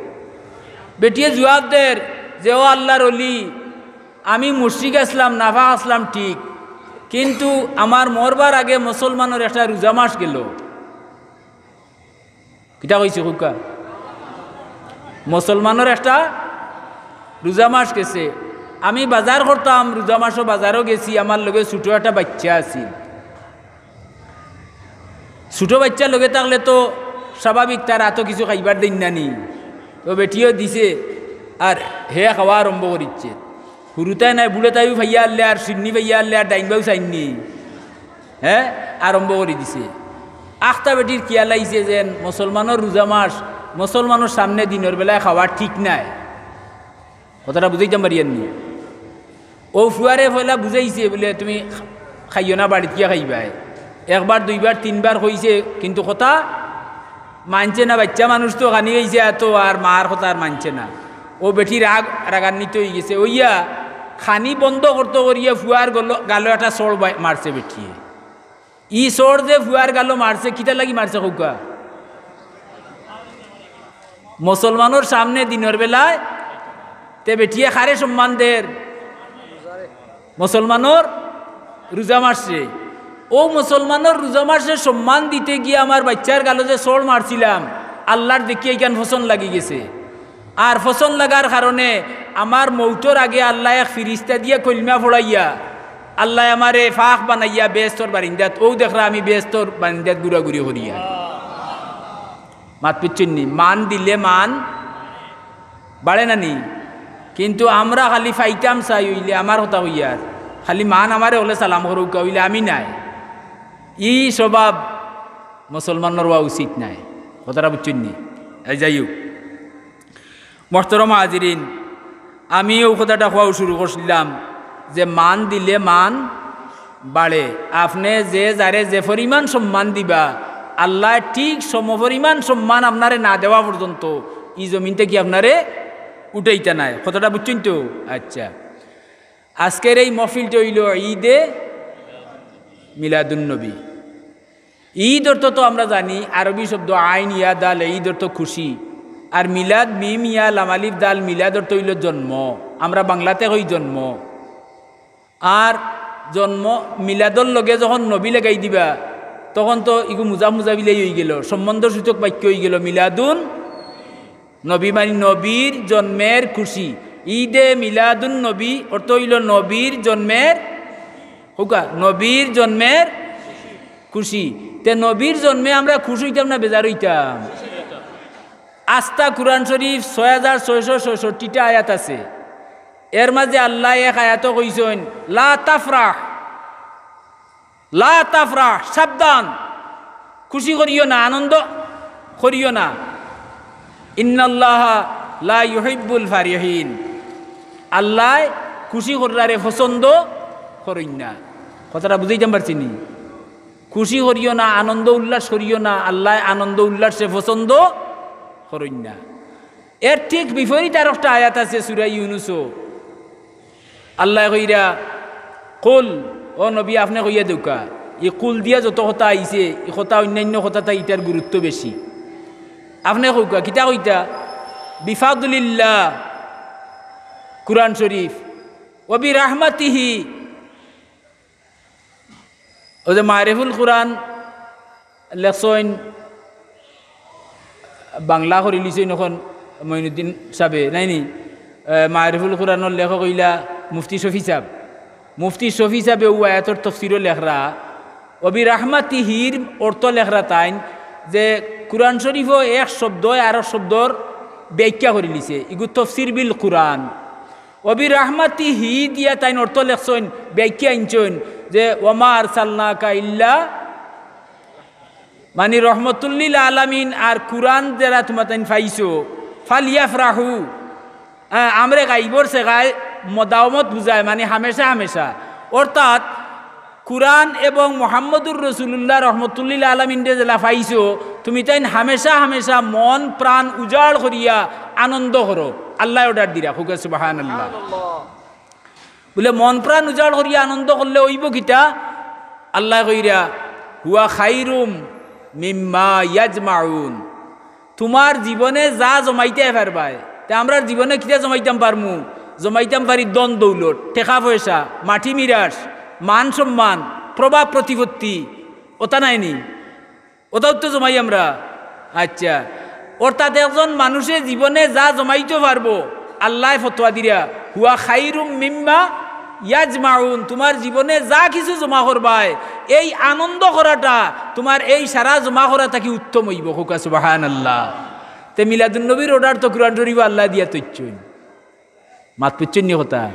বেটিয়ে জুয়াব দের যে, "ও আল্লার অলি, আমি মুশরিক আছলাম, নাফাক আছলাম ঠিক, কিন্তু আমার মরবার আগে মুসলমানর একটা রোজা মাস গেল।" কিতা কইছি কউক্কা? মুসলমানর একটা রোজা মাস গেছে। আমি বাজার করতাম, রোজা মাসো বাজারো গেছি, আমার লগে ছোট একটা বাইচ্চা আছিল। ছোট বাইচ্চার লগে থাকলে তো স্বাভাবিক তার আতো কিছু খাইবার দেইন না নি। তো বেটিও দিছে, আর হে খাওয়া আরম্ভ করিচ্ছে। হুরুতায় নায়, বুড়েতায়ও ফাইয়া আনলে, আর শিন্নি ফাইয়া আনলে, আর ডাইন বাউ চাইননি। হে, আরম্ভ করি দিছে। আখতা বেটির খিয়াল আইছে যেন মুসলমানর রোজা মাস, মুসলমানর সামনে দিনর বেলায় খাওয়া ঠিক নায়। কথাটা বুঝাইতাম পারিয়ার নি? ও ফুয়ারে পয়লা বুঝাইছে বুলে, "তুমি খাইও না, বাড়িত গিয়া খাইবায়।" একবার, দুইবার, তিনবার কইছে, কিন্তু কথা মানছে না। বাইচ্চা মানুষ তো খানি খাইছে এত, আর মার কথা আর মানছে না। ও বেটি রাগ, রাগান্বিত অইগেছে। অইয়া খানি বন্ধ করতো করিয়া ফুয়ার গলো, গালো একটা চড় বাই-, মারছে বেটিয়ে। ই চড় যে ফুয়ার গালো মারছে, কিতার লাগি মারছে কউক্কা? মুসলমানর সামনে দিনর বেলায় তে বেটিয়ে কারে সম্মান দের? মুসলমানর রোজা মাসরে। ও মুসলমানর রোজা মাসরে সম্মান দিতে গিয়া আমার বাইচ্চার গালো যে চড় মারছিলাম, আল্লার দেখিয়া ইখান পছন্দ লাগি গেছে। আর পছন্দ লাগার কারণে আমার মউতর আগে আল্লায় এক ফিরিস্তা দিয়া কলমা পড়াইয়া আল্লায় আমারে ফাক বানাইয়া বেহেস্তর বারিন্দাত, অউ দেখরা আমি বেহেস্তর বারিন্দাত ঘুরাঘুরি করিয়ার। মাত বুঝছইন নি? মান দিলে মান বাড়ে না নি? কিন্তু আমরা খালি ফাইতাম চাই অইলে, আমার কথা কইয়ার, খালি মান আমারে অকলে সালাম করউক্কা অইলে আমি নায়। ই স্বভাব মুসলমানর অওয়া উচিত নায়। কথাটা বুঝছইন নি? এই যাই হউক, মোহতরম হাজিরিন, আমি অউ কথাটা কওয়াউ শুরু করছিলাম যে মান দিলে মান বাড়ে। আপনে যে যারে যে পরিমাণ সম্মান দিবা, আল্লায় ঠিক সমপরিমাণ সম্মান আপনারে না দেওয়া পর্যন্ত ই জমিন থাকি আপনারে উঠাইতা নায়। কথাটা বুঝছইন তো? আচ্ছা, আজকের এই মহফিলটা অইলো ঈদে মিলাদুন নবী। ঈদ অর্থ তো আমরা জানি, আরবি শব্দ আইন ইয়া দাল, ঈদ অর্থ খুশি। আর মিলাদ, মিম ইয়া লাম আলিফ দাল, মিলাদ অর্থ অইলো জন্ম। আমরা বাংলাতে কই জন্ম। আর জন্ম, মিলাদর লগে যখন নবী লাগাই দিবা, তখন তো ইগু মুজাফ মুজাফ ইলাই অইগেলো, সম্বন্ধসূচক বাক্য অইগেলো মিলাদুন নবী, মানে নবীর জন্মের খুশি। ঈদে মিলাদুন নবী অর্থ অইলো নবীর জন্মের, কউক্কা, নবীর জন্মের খুশি। তে নবীর জন্মে আমরা খুশ অইতাম না বেজার অইতাম? আস্তা কুরআন শরীফ ছয় হাজার ছয়শো ছয়ষট্টিটা আয়াত আছে। এর মাঝে আল্লায় এক আয়াতো কইছইন, "লা তাফরাহ, লা তাফরাহ", সাবধান, খুশি করিও না, আনন্দ করিও না। "ইন্নাল্লাহা লা ইউহিব্বুল ফারিহিন", আল্লায় খুশি কররারে পছন্দ করইন না। কথাটা বুঝাইতাম পারছি নি? খুশি করিও না, আনন্দ উল্লাস করিও না, আল্লায় আনন্দ উল্লাসরে পছন্দ করইন না। এর ঠিক বিপরীত আরোকটা আয়াত আছে সূরা ইউনুসো। আল্লায় কইরা, "কুল", ও নবী, আপনে কইয়া দেউক্কা। ই কুল দিয়া যত কথা আইছে, ই কথা অইন্যাইন্য কথা থাকি ইটার গুরুত্ব বেশি। আপনে কউক্কা, কিতা কইতা? "বিফাদলিল্লাহ", কুরআন শরীফ, "ওয়া বিরাহমাতিহি", অউ যে মারিফুল কুরআন লেখছইন, বাংলা করিলিছইন অখন মঈনুদ্দিন সাবে, নায় নি? এ, মারিফুল কুরআনর লেখক অইলা মুফতি শফি সাব। মুফতি শফি সাবে অউ আয়াতর তফসিরো লেখরা, "ওয়া বিরাহমাতিহির" অর্থ লেখরা তাইন যে কুরআন শরীফো এক শব্দয় আরক শব্দর ব্যাখ্যা করিলিছে। ইগু তফসির বিল কুরআন। "ওয়া বিরাহমাতিহি" দিয়া তাইন অর্থ লেখছইন, ব্যাখ্যা আনছইন যে, "ওয়া মা আরসালনাকা ইল্লা", মানে রহমতুল্লিল আলামিন আর কুরআন যেরা তুমরা তাইন পাইছো, "ফালিয়াফরাহু", আ, আমরারে গাইবর সেগায় মদাওমত বুঝায়, মানে হামেশা হামেশা। অর্থাৎ কুরআন এবং মোহাম্মদুর রসুলুল্লাহ রহমতুল্লিল আলমিনরে যেলা পাইছো, তুমি তাইন হামেশা হামেশা মন প্রাণ উজাড় করিয়া আনন্দ করো। আল্লায় অর্ডার দিরা, কউক্কা সুবহানাল্লাহ। বুলে মন প্রাণ উজাড় করিয়া আনন্দ করলে অইবো কিতা? আল্লায় কইরা, "হুয়া খাইরুম মিম্মা ইয়াজমাউন।" তুমার জীবনে যা জমাইতায় পারবায়, তে আমরার জীবনে কিতা জমাইতাম পারমু? জমাইতাম পারি ধন দৌলত, টেকা পয়সা, মাটি মিরাস, মান সম্মান, প্রভাব প্রতিপত্তি, অতা নায়নি? অতাউ তো জমাই আমরা। আচ্ছা, অর্থাৎ একজন মানুষে জীবনে যা জমাইতো পারবো, আল্লায় ফতোয়া দিরা, "হুয়া খাইরুম মিম্মা ইয়াজমাউন", তুমার জীবনে যা কিছু জমা করবায়, এই আনন্দ করাটা তুমার এই সারা জমা করা থাকি উত্তম অইবো। কউক্কা সুবহানাল্লাহ। তে মিলাদুন নবীর অর্ডার তো কুরআন শরীফো আল্লায় দিয়া থইছইন। মাত বুঝছইন নি কথা?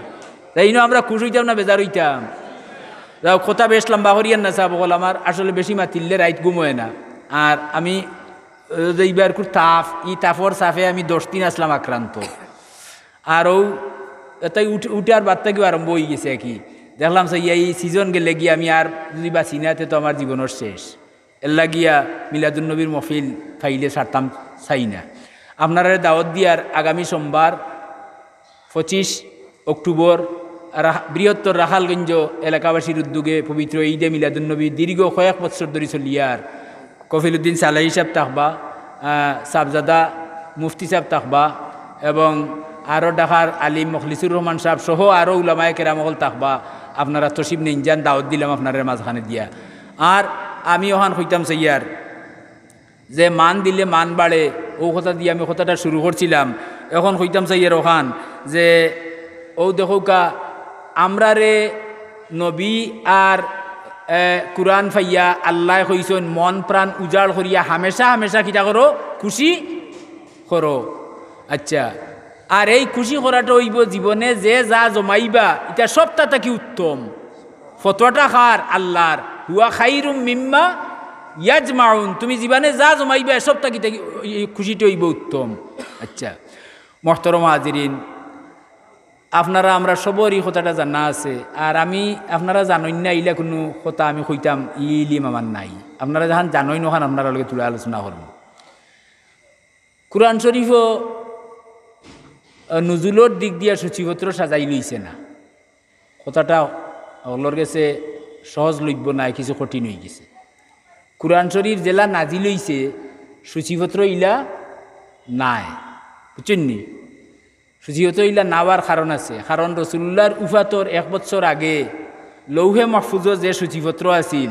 তাই ইনো আমরা খুশ অইতাম না বেজার অইতাম? যাও, কথা বেশ লম্বা করিয়ার না সাব অকল, আমার আসলে বেশি মাতিলে রাইত ঘুম অয় না। আর আমি, অ, যে ইবার খুব তাপ, ই তাপর চাপে আমি দশ দিন আছলাম আক্রান্ত। আর অউ এটাই উঠ-, উঠার বাদ থাকিউ আরম্ভ অইগেছে আর কি। দেখলাম চাইয়া ই সিজন গেলেগি আমি আর যুদি বাঁচি না, তে তো আমার জীবনর শেষ। এরলাগিয়া মিলাদুন নবীর মহফিল পাইলে ছাড়তাম চাই না। আপনারারে দাওয়াত দিয়ার আগামী সোমবার পঁচিশ অক্টোবর রাহ-, বৃহত্তর রাখালগঞ্জ এলাকাবাসীর উদ্যোগে পবিত্র ঈদে মিলাদুন নবী দীর্ঘ কয়েক বৎসর ধরি চলিয়ার। কফিলউদ্দিন সালেহী সাব থাকবা, আহ, সাবজাদা মুফতি সাব থাকবা এবং আরও ঢাকার আলিম মখলিসুর রহমান সাব সহ আরও উলামায়ে কেরাম অকল থাকবা। আপনারা তশরিফ নেইন যান, দাওয়াত দিলাম আপনারার মাঝখানে দিয়া। আর আমি অখান কইতাম চাইয়ার যে মান দিলে মান বাড়ে, অউ কথা দিয়া আমি কথাটা শুরু করছিলাম। এখন কইতাম চাইয়ার অখান যে অউ দেখউক্কা, আমরারে নবী আর, এ, কুরআন পাইয়া আল্লায় কইছইন, "মন প্রাণ উজাড় করিয়া হামেশা হামেশা কিতা করো? খুশি করো।" আচ্ছা, আর এই খুশি করাটা অইবো জীবনে যে যা জমাইবা, ইটা সবটা থাকি উত্তম। ফতোয়াটা কার? আল্লার। "হুয়া খাইরুম মিম্মা ইয়াজমাউন", তুমি জীবনে যা জমাইবা, সব থাকি, থাকি এই খুশিটা অইবো উত্তম। আচ্ছা, মহতরম হাজিরিন, আপনারা, আমরা সবরই কথাটা জানা আছে, আর আমি আপনারা জানইন না ইলা কুনু কথা আমি কইতাম ই ইলিম আমার নাই। আপনারা যেখান জানইন অখান আপনারার লগে তুলা আলোচনা করমু। কুরআন শরীফো, আহ, নুজুলর দিক দিয়া সূচিপত্র সাজাই লইছে না। কথাটা অকলর গেছে সহজলভ্য নায়, কিছু কঠিন অইগেছে। কুরআন শরীফ যেলা নাজিল অইছে, সূচিপত্র ইলা নাই, বুঝছইন নি? সূচিপত্র ইলা না অওয়ার কারণ আছে, কারণ রসুলুল্লাহর উফাতর এক বৎসর আগে লৌহে মাহফুজো যে সূচিপত্র আছিল,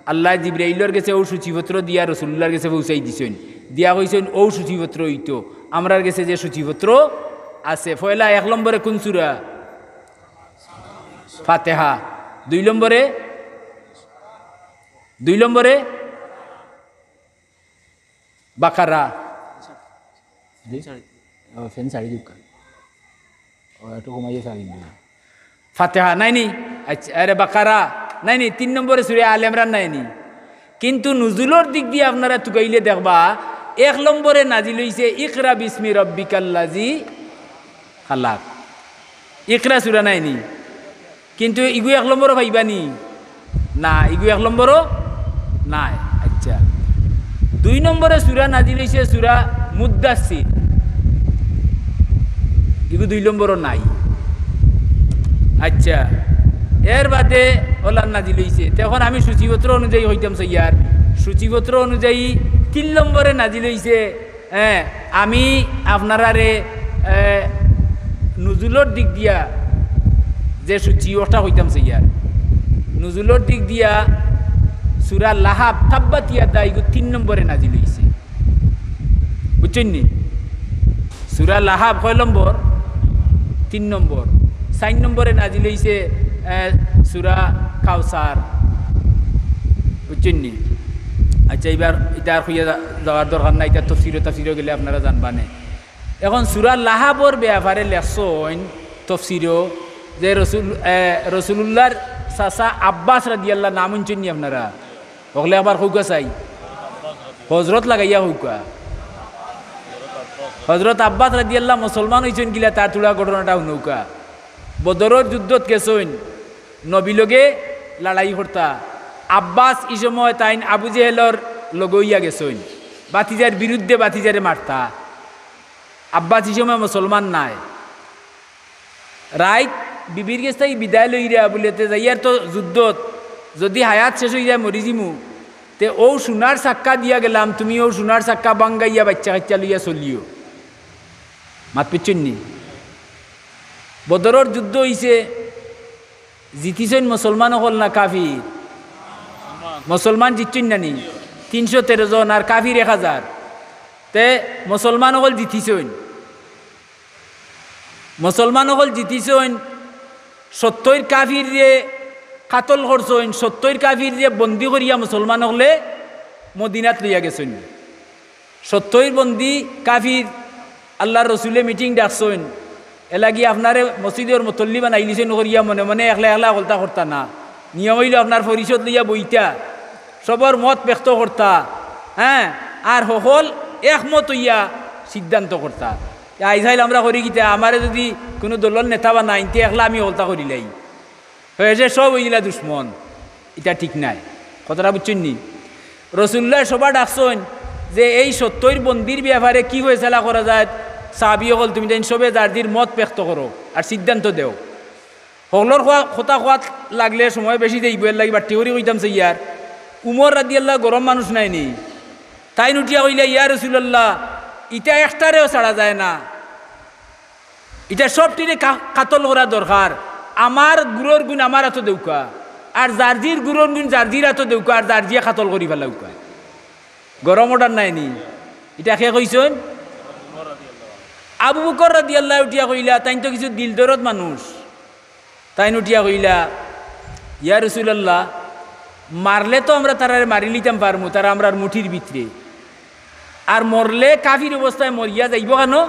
আল্লায় জিব্রাইলর গেছে অউ সূচিপত্র দিয়া রসুলুল্লাহর গেছে পৌঁছাই দিছইন, দিয়া কইছইন, "অউ সূচিপত্র অইতো, আমরার গেছে যে সূচিপত্র আছে।" পয়লা এক নম্বরে কুন সূরা? ফাতেহা। দুই নম্বরে, দুই নম্বরে বাকারা। জি? ও, ফ্যান ছাড়ি দিউক্কা। ও, একটু কমাইয়া ছাড়ি দিন। ফাতেহা নায়নি? আচ্ছা, আরে বাকারা নায়নি? তিন নম্বরে সূরা আলে ইমরান নায়নি? কিন্তু নুজুলর দিক দিয়া আপনারা তুকাইলে দেখবা, এক নম্বরে নাজিল অইছে ইকরা বিসমি রব্বিকাল্লাজি খালাক। ইকরা সূরা নায়নি? কিন্তু ইগু এক নম্বরো পাইবা নি? না, ইগু এক নম্বরো নাই। আচ্ছা, দুই নম্বরে সূরা নাজিল অইছে সূরা মুদ্দাসসির, ইগু দুই নম্বরো নাই। আচ্ছা, এর বাদে অলান নাজিল অইছে। তে এখন আমি সূচিপত্র অনুযায়ী কইতাম চাইয়ার, সূচিপত্র অনুযায়ী তিন নম্বরে নাজিল অইছে হ্যাঁ, আমি আপনারারে, এ, নুজুলর দিক দিয়া যে সূচি, অটা কইতাম চাইয়ার। নুজুলর দিক দিয়া সূরা লাহাব, তাব্বাত ইয়াদা, ইগু তিন নম্বরে নাজিল অইছে। বুঝছইন নি? সূরা লাহাব কয় নম্বর? তিন নম্বর। চাইর নম্বরে নাজিল অইছে, এ, সূরা কাউসার। বুঝছইন নি? আচ্ছা, ইবার ইতা আর কইয়া যা-, যাওয়ার দরকার নাই, ইতা তফসিরো, তফসিরো গেলে আপনারা জানবা নে। এখন সূরা লাহাবর ব্যাপারে লেখছইন তফসিরো যে রসুল, এ, রসুলুল্লাহর চাচা আব্বাস রাদিয়াল্লাহু, নাম হুনছইন নি আপনারা? হকলে আবার কউক্কা চাই, হজরত লাগাইয়া কউক্কা। হজরত আব্বাস রাদিয়াল্লাহু মুসলমান অইছইন কিলা, তার থুড়া ঘটনাটা হুনউক্কা। বদরর যুদ্ধত গেছইন, নবী লগে লড়াই করতা। আব্বাস ই সময় তাইন আবু জেহেলর লগে অইয়া গেছইন, বাতিজার বিরুদ্ধে বাতিজারে মারতা। আব্বাস ই সময় মুসলমান নায়। রাইত বিবির গেছ থাকি বিদায় লইরা বুলে, তে যাইয়ার তো যুদ্ধত, যদি হায়াত শেষ অই যায় মরি যিমু, তে অউ সোনার চাক্কা দিয়া গেলাম, তুমি অউ সোনার চাক্কা ভাঙ্গাইয়া বাইচ্চা কাইচ্চা লইয়া চলিও। মাত বুঝছইন নি? বদরর যুদ্ধ অইছে, জিতিছইন মুসলমান অকল না কাফির? মুসলমান জিতছইন না নি? তিনশো তেরো জন আর কাফির এক হাজার। তে মুসলমান অকল জিতিছইন। মুসলমান অকল জিতিছইন, সত্তইর কাফিররে কাতল করছইন, সত্তইর কাফিররে বন্দি করিয়া মুসলমান অকলে মদিনাত লইয়া গেছইন। সত্তইর বন্দি কাফির আল্লার রসুলে মিটিং ডাকছইন, এলাগি আপনারে মসজিদর মুতল্লি বানাইলিছইন করিয়া মনে মনে একলা একলা হকলতা করতা না। নিয়ম অইলো আপনার পরিষদ লইয়া বইতা, সবর মত ব্যক্ত করতা, হ্যাঁ, আর হকল একমত অইয়া সিদ্ধান্ত করতা। আইজ কাইল আমরা করি কিতা, আমারে যুদি কুনু দলর নেতা বানাইন, তে একলা আমি হকলতা করিলাই। হয়ে যে সব অইলা দুশমন, ইটা ঠিক নায়। কথাটা বুঝছইন নি? রসুলুল্লায় সভা ডাকছইন যে এই সত্তইর বন্দির ব্যাপারে কি ফয়সালা করা যায়, সাহাবি অকল তুমিতাইন সবে যার যির মত ব্যক্ত করো আর সিদ্ধান্ত দেও। হকলর কথা কওয়াত লাগলে সময় বেশি যাইবো, এরলাগি বাট্টি করি কইতাম চাইয়ার। উমর রাদিয়াল্লাহু গরম মানুষ নায় নি, তাইন উঠিয়া কইলা, "ইয়া রাসুলাল্লাহ, ইটা একটারেও ছাড়া যায় না।" ইটা সবটিরে কা-, কাতল করা দরকার। আমার গুরুর গুণ আমার আতো দেউক্কা, আর যার যির গুরুর গুণ যার যির আতো দেউক্কা, আর যার যিয়ে কাতল করি ফালাউক্কা। গরম order নায় নি? ইটা কে কইছইন? আবু বকর রাদিয়াল্লাহু উঠিয়া কইলা, তাইন তো কিছু দিলদরদ মানুষ। তাইন উঠিয়া কইলা, "ইয়া রাসুলাল্লাহ, মারলে তো আমরা তারারে মারিলিতাম পারমু, তারা আমরার মুঠির ভিতরে। আর মরলে কাফির অবস্থায় মরিয়া যাইবো কেনো?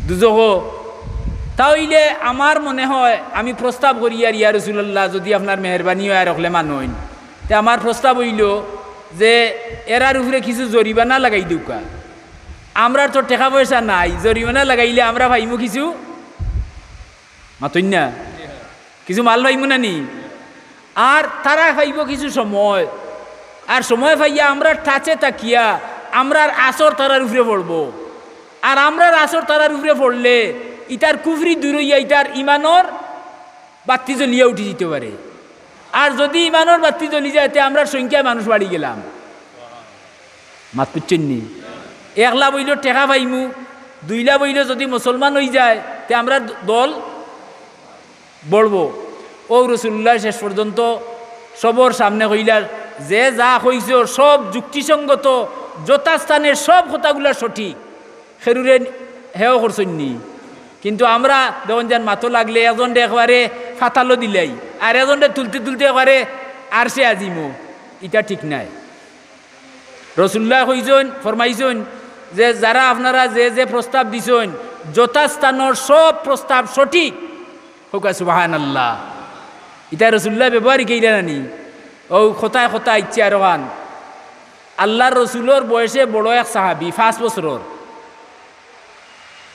দুজখো। তা অইলে আমার মনে হয় আমি প্রস্তাব করিয়ার, ইয়া রাসুলাল্লাহ, যুদি আপনার মেহেরবানি অয় আর হকলে মানইন, তে আমার প্রস্তাব অইলো যে এরার উপরে কিছু জরিমানা লাগাই দেউক্কা। আমরার তো টেকা পয়সা নাই, জরিমানা লাগাইলে আমরা পাইমু কিছু।" মাতইন না? কিছু মাল পাইমু না নি? আর তারা পাইবো কিছু সময়, আর সময় পাইয়া আমরার touch-এ থাকিয়া আমরার আছর তারার উপরে পড়বো। আর আমরার আছর তারার উপরে পড়লে ইতার কুফরি দূর অইয়া ইতার ইমানর বাত্তি জ্বলিয়া উঠি যিতো পারে। আর যুদি ইমানর বাত্তি জ্বলি যায়, তে আমরার সংখ্যায় মানুষ বাড়ি গেলাম। মাত বুঝছইন নি? এক লাভ অইলো টেকা পাইমু, দুই লাভ অইলো যুদি মুসলমান অই যায়, তে আমরার দল বড়বো। অউ রাসুলুল্লায় শেষ পর্যন্ত সবর সামনে কইলা, "যে যা কইছো সব যুক্তিসঙ্গত, যথাস্থানে সব কথাগুলা সঠিক।" কেউরে হেয় করছইন নি? কিন্তু আমরা দেখইন যেন মাতো লাগলে একজনরে একবারে ফাতালো দিলাই, আর একজনরে তুলতে তুলতে একবারে আরশে আজিমো। ইটা ঠিক নায়। রাসুলুল্লায় কইছইন, ফরমাইছইন যে যারা আপনারা যে যে প্রস্তাব দিছইন, যথাস্থানর সব প্রস্তাব সঠিক। কউক্কা সুবহানাল্লাহ। ইটা রাসুলুল্লায় ব্যবহার হিকাইলা না নি? অউ কথায় কথায় আইছে আরোখান। আল্লার রসুলর বয়সে বড় এক সাহাবি, পাঁচ বছরর।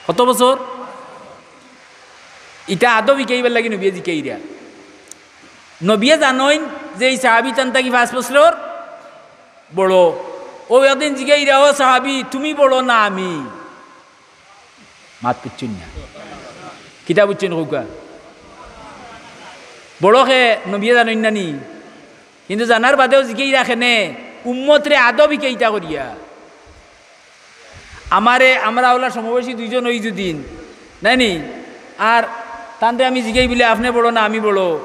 কত বছর? ইটা আদব হিকাইবার লাগি নবিয়ে জিকাইরা। নবিয়ে জানইন যে ই সাহাবি তান থাকি পাঁচ বছরর বড়। অউ একদিন জিকাইরা, "ও সাহাবি, তুমি বড় না আমি?" মাত বুঝছইন না। কিতা বুঝছইন কউক্কা? বড় কে নবিয়ে জানইন না নি? কিন্তু জানার বাদেও জিকাইরা কেনে, উম্মতরে আদব হিকাইতা করিয়া। আমারে, আমরা অউলা সমবয়সী দুইজন অই যুদিন, নায় নি? আর তানরে আমি জিকাই বুলে, "আপনে বড় না আমি বড়?"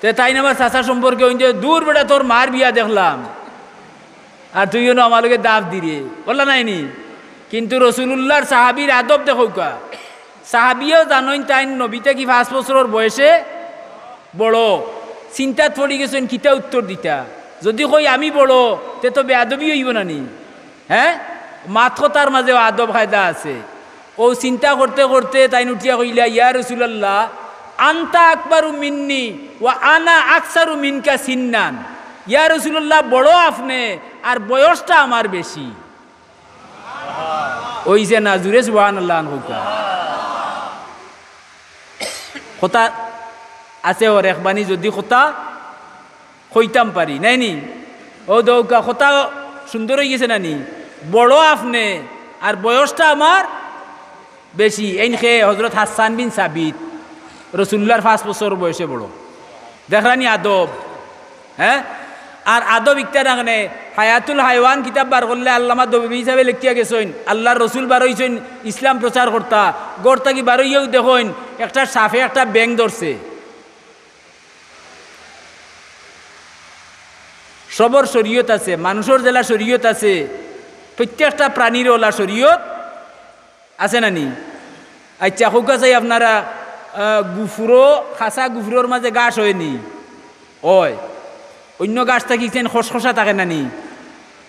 তে তাইন আমার চাচা সম্পর্কে অইন যে, "দূর বেটা, তোর মার বিয়া দেখলাম, আর তুই অনো আমার লগে দাফ দিরে," বললা নায় নি? কিন্তু রাসুলুল্লার সাহাবির আদব দেখউক্কা। সাহাবিয়েও জানইন তাইন নবী থাকি পাঁচ বছরর বয়সে বড়। চিন্তাত পড়ি গেছইন কিতা উত্তর দিতা। যুদি কই আমি বড়, তে তো বেয়াদবি অইবো না নি? হ্যাঁ, মাত কথার মাজেও আদব কায়দা আছে। অউ চিন্তা করতে করতে তাইন উঠিয়া কইলা, "ইয়া রাসুলাল্লাহ, আনতা আকবারু মিন্নি ওয়া আনা আকসারু মিনকা সিন্নান।" ইয়া রাসুলাল্লাহ, বড় আপনে, আর বয়সটা আমার বেশি। অইছে না? জুরে সুবহানাল্লাহ কউক্কা। কথা আছে, অর একবানি যদি কথা কইতাম পারি, নায় নি? অউ দেউক্কা, কথা সুন্দর অইগেছে না নি? বড় আপনে, আর বয়সটা আমার বেশি। এইন কে হজরত হাসান বিন সাবিত, রসুলুল্লাহর পাঁচ বছর বয়সে বড়। দেখরা নি আদব, হে? আর আদব ইকটা রাখনে, হায়াতুল হায়ওয়ান কিতাব বার করলে আল্লামা দবিবি সাবে লেখিয়া গেছইন, আল্লার রসুল বার অইছইন ইসলাম প্রচার করতা, ঘর থাকি বার অইয়াউ দেখইন একটা সাপে একটা ব্যাঙ ধরছে। সবর শরীয়ত আছে, মানুষর যেলা শরীয়ত আছে, প্রত্যেকটা প্রাণীর অলা শরীয়ত আছে না নি? আইচ্ছা, কউক্কা চাই আপনারা, আহ, গুফুরো, খাসা গুফুরোর মাঝে ঘাস অয় নি? অয়। অইন্য ঘাস থাকি ইখান খসখসা থাকে না নি?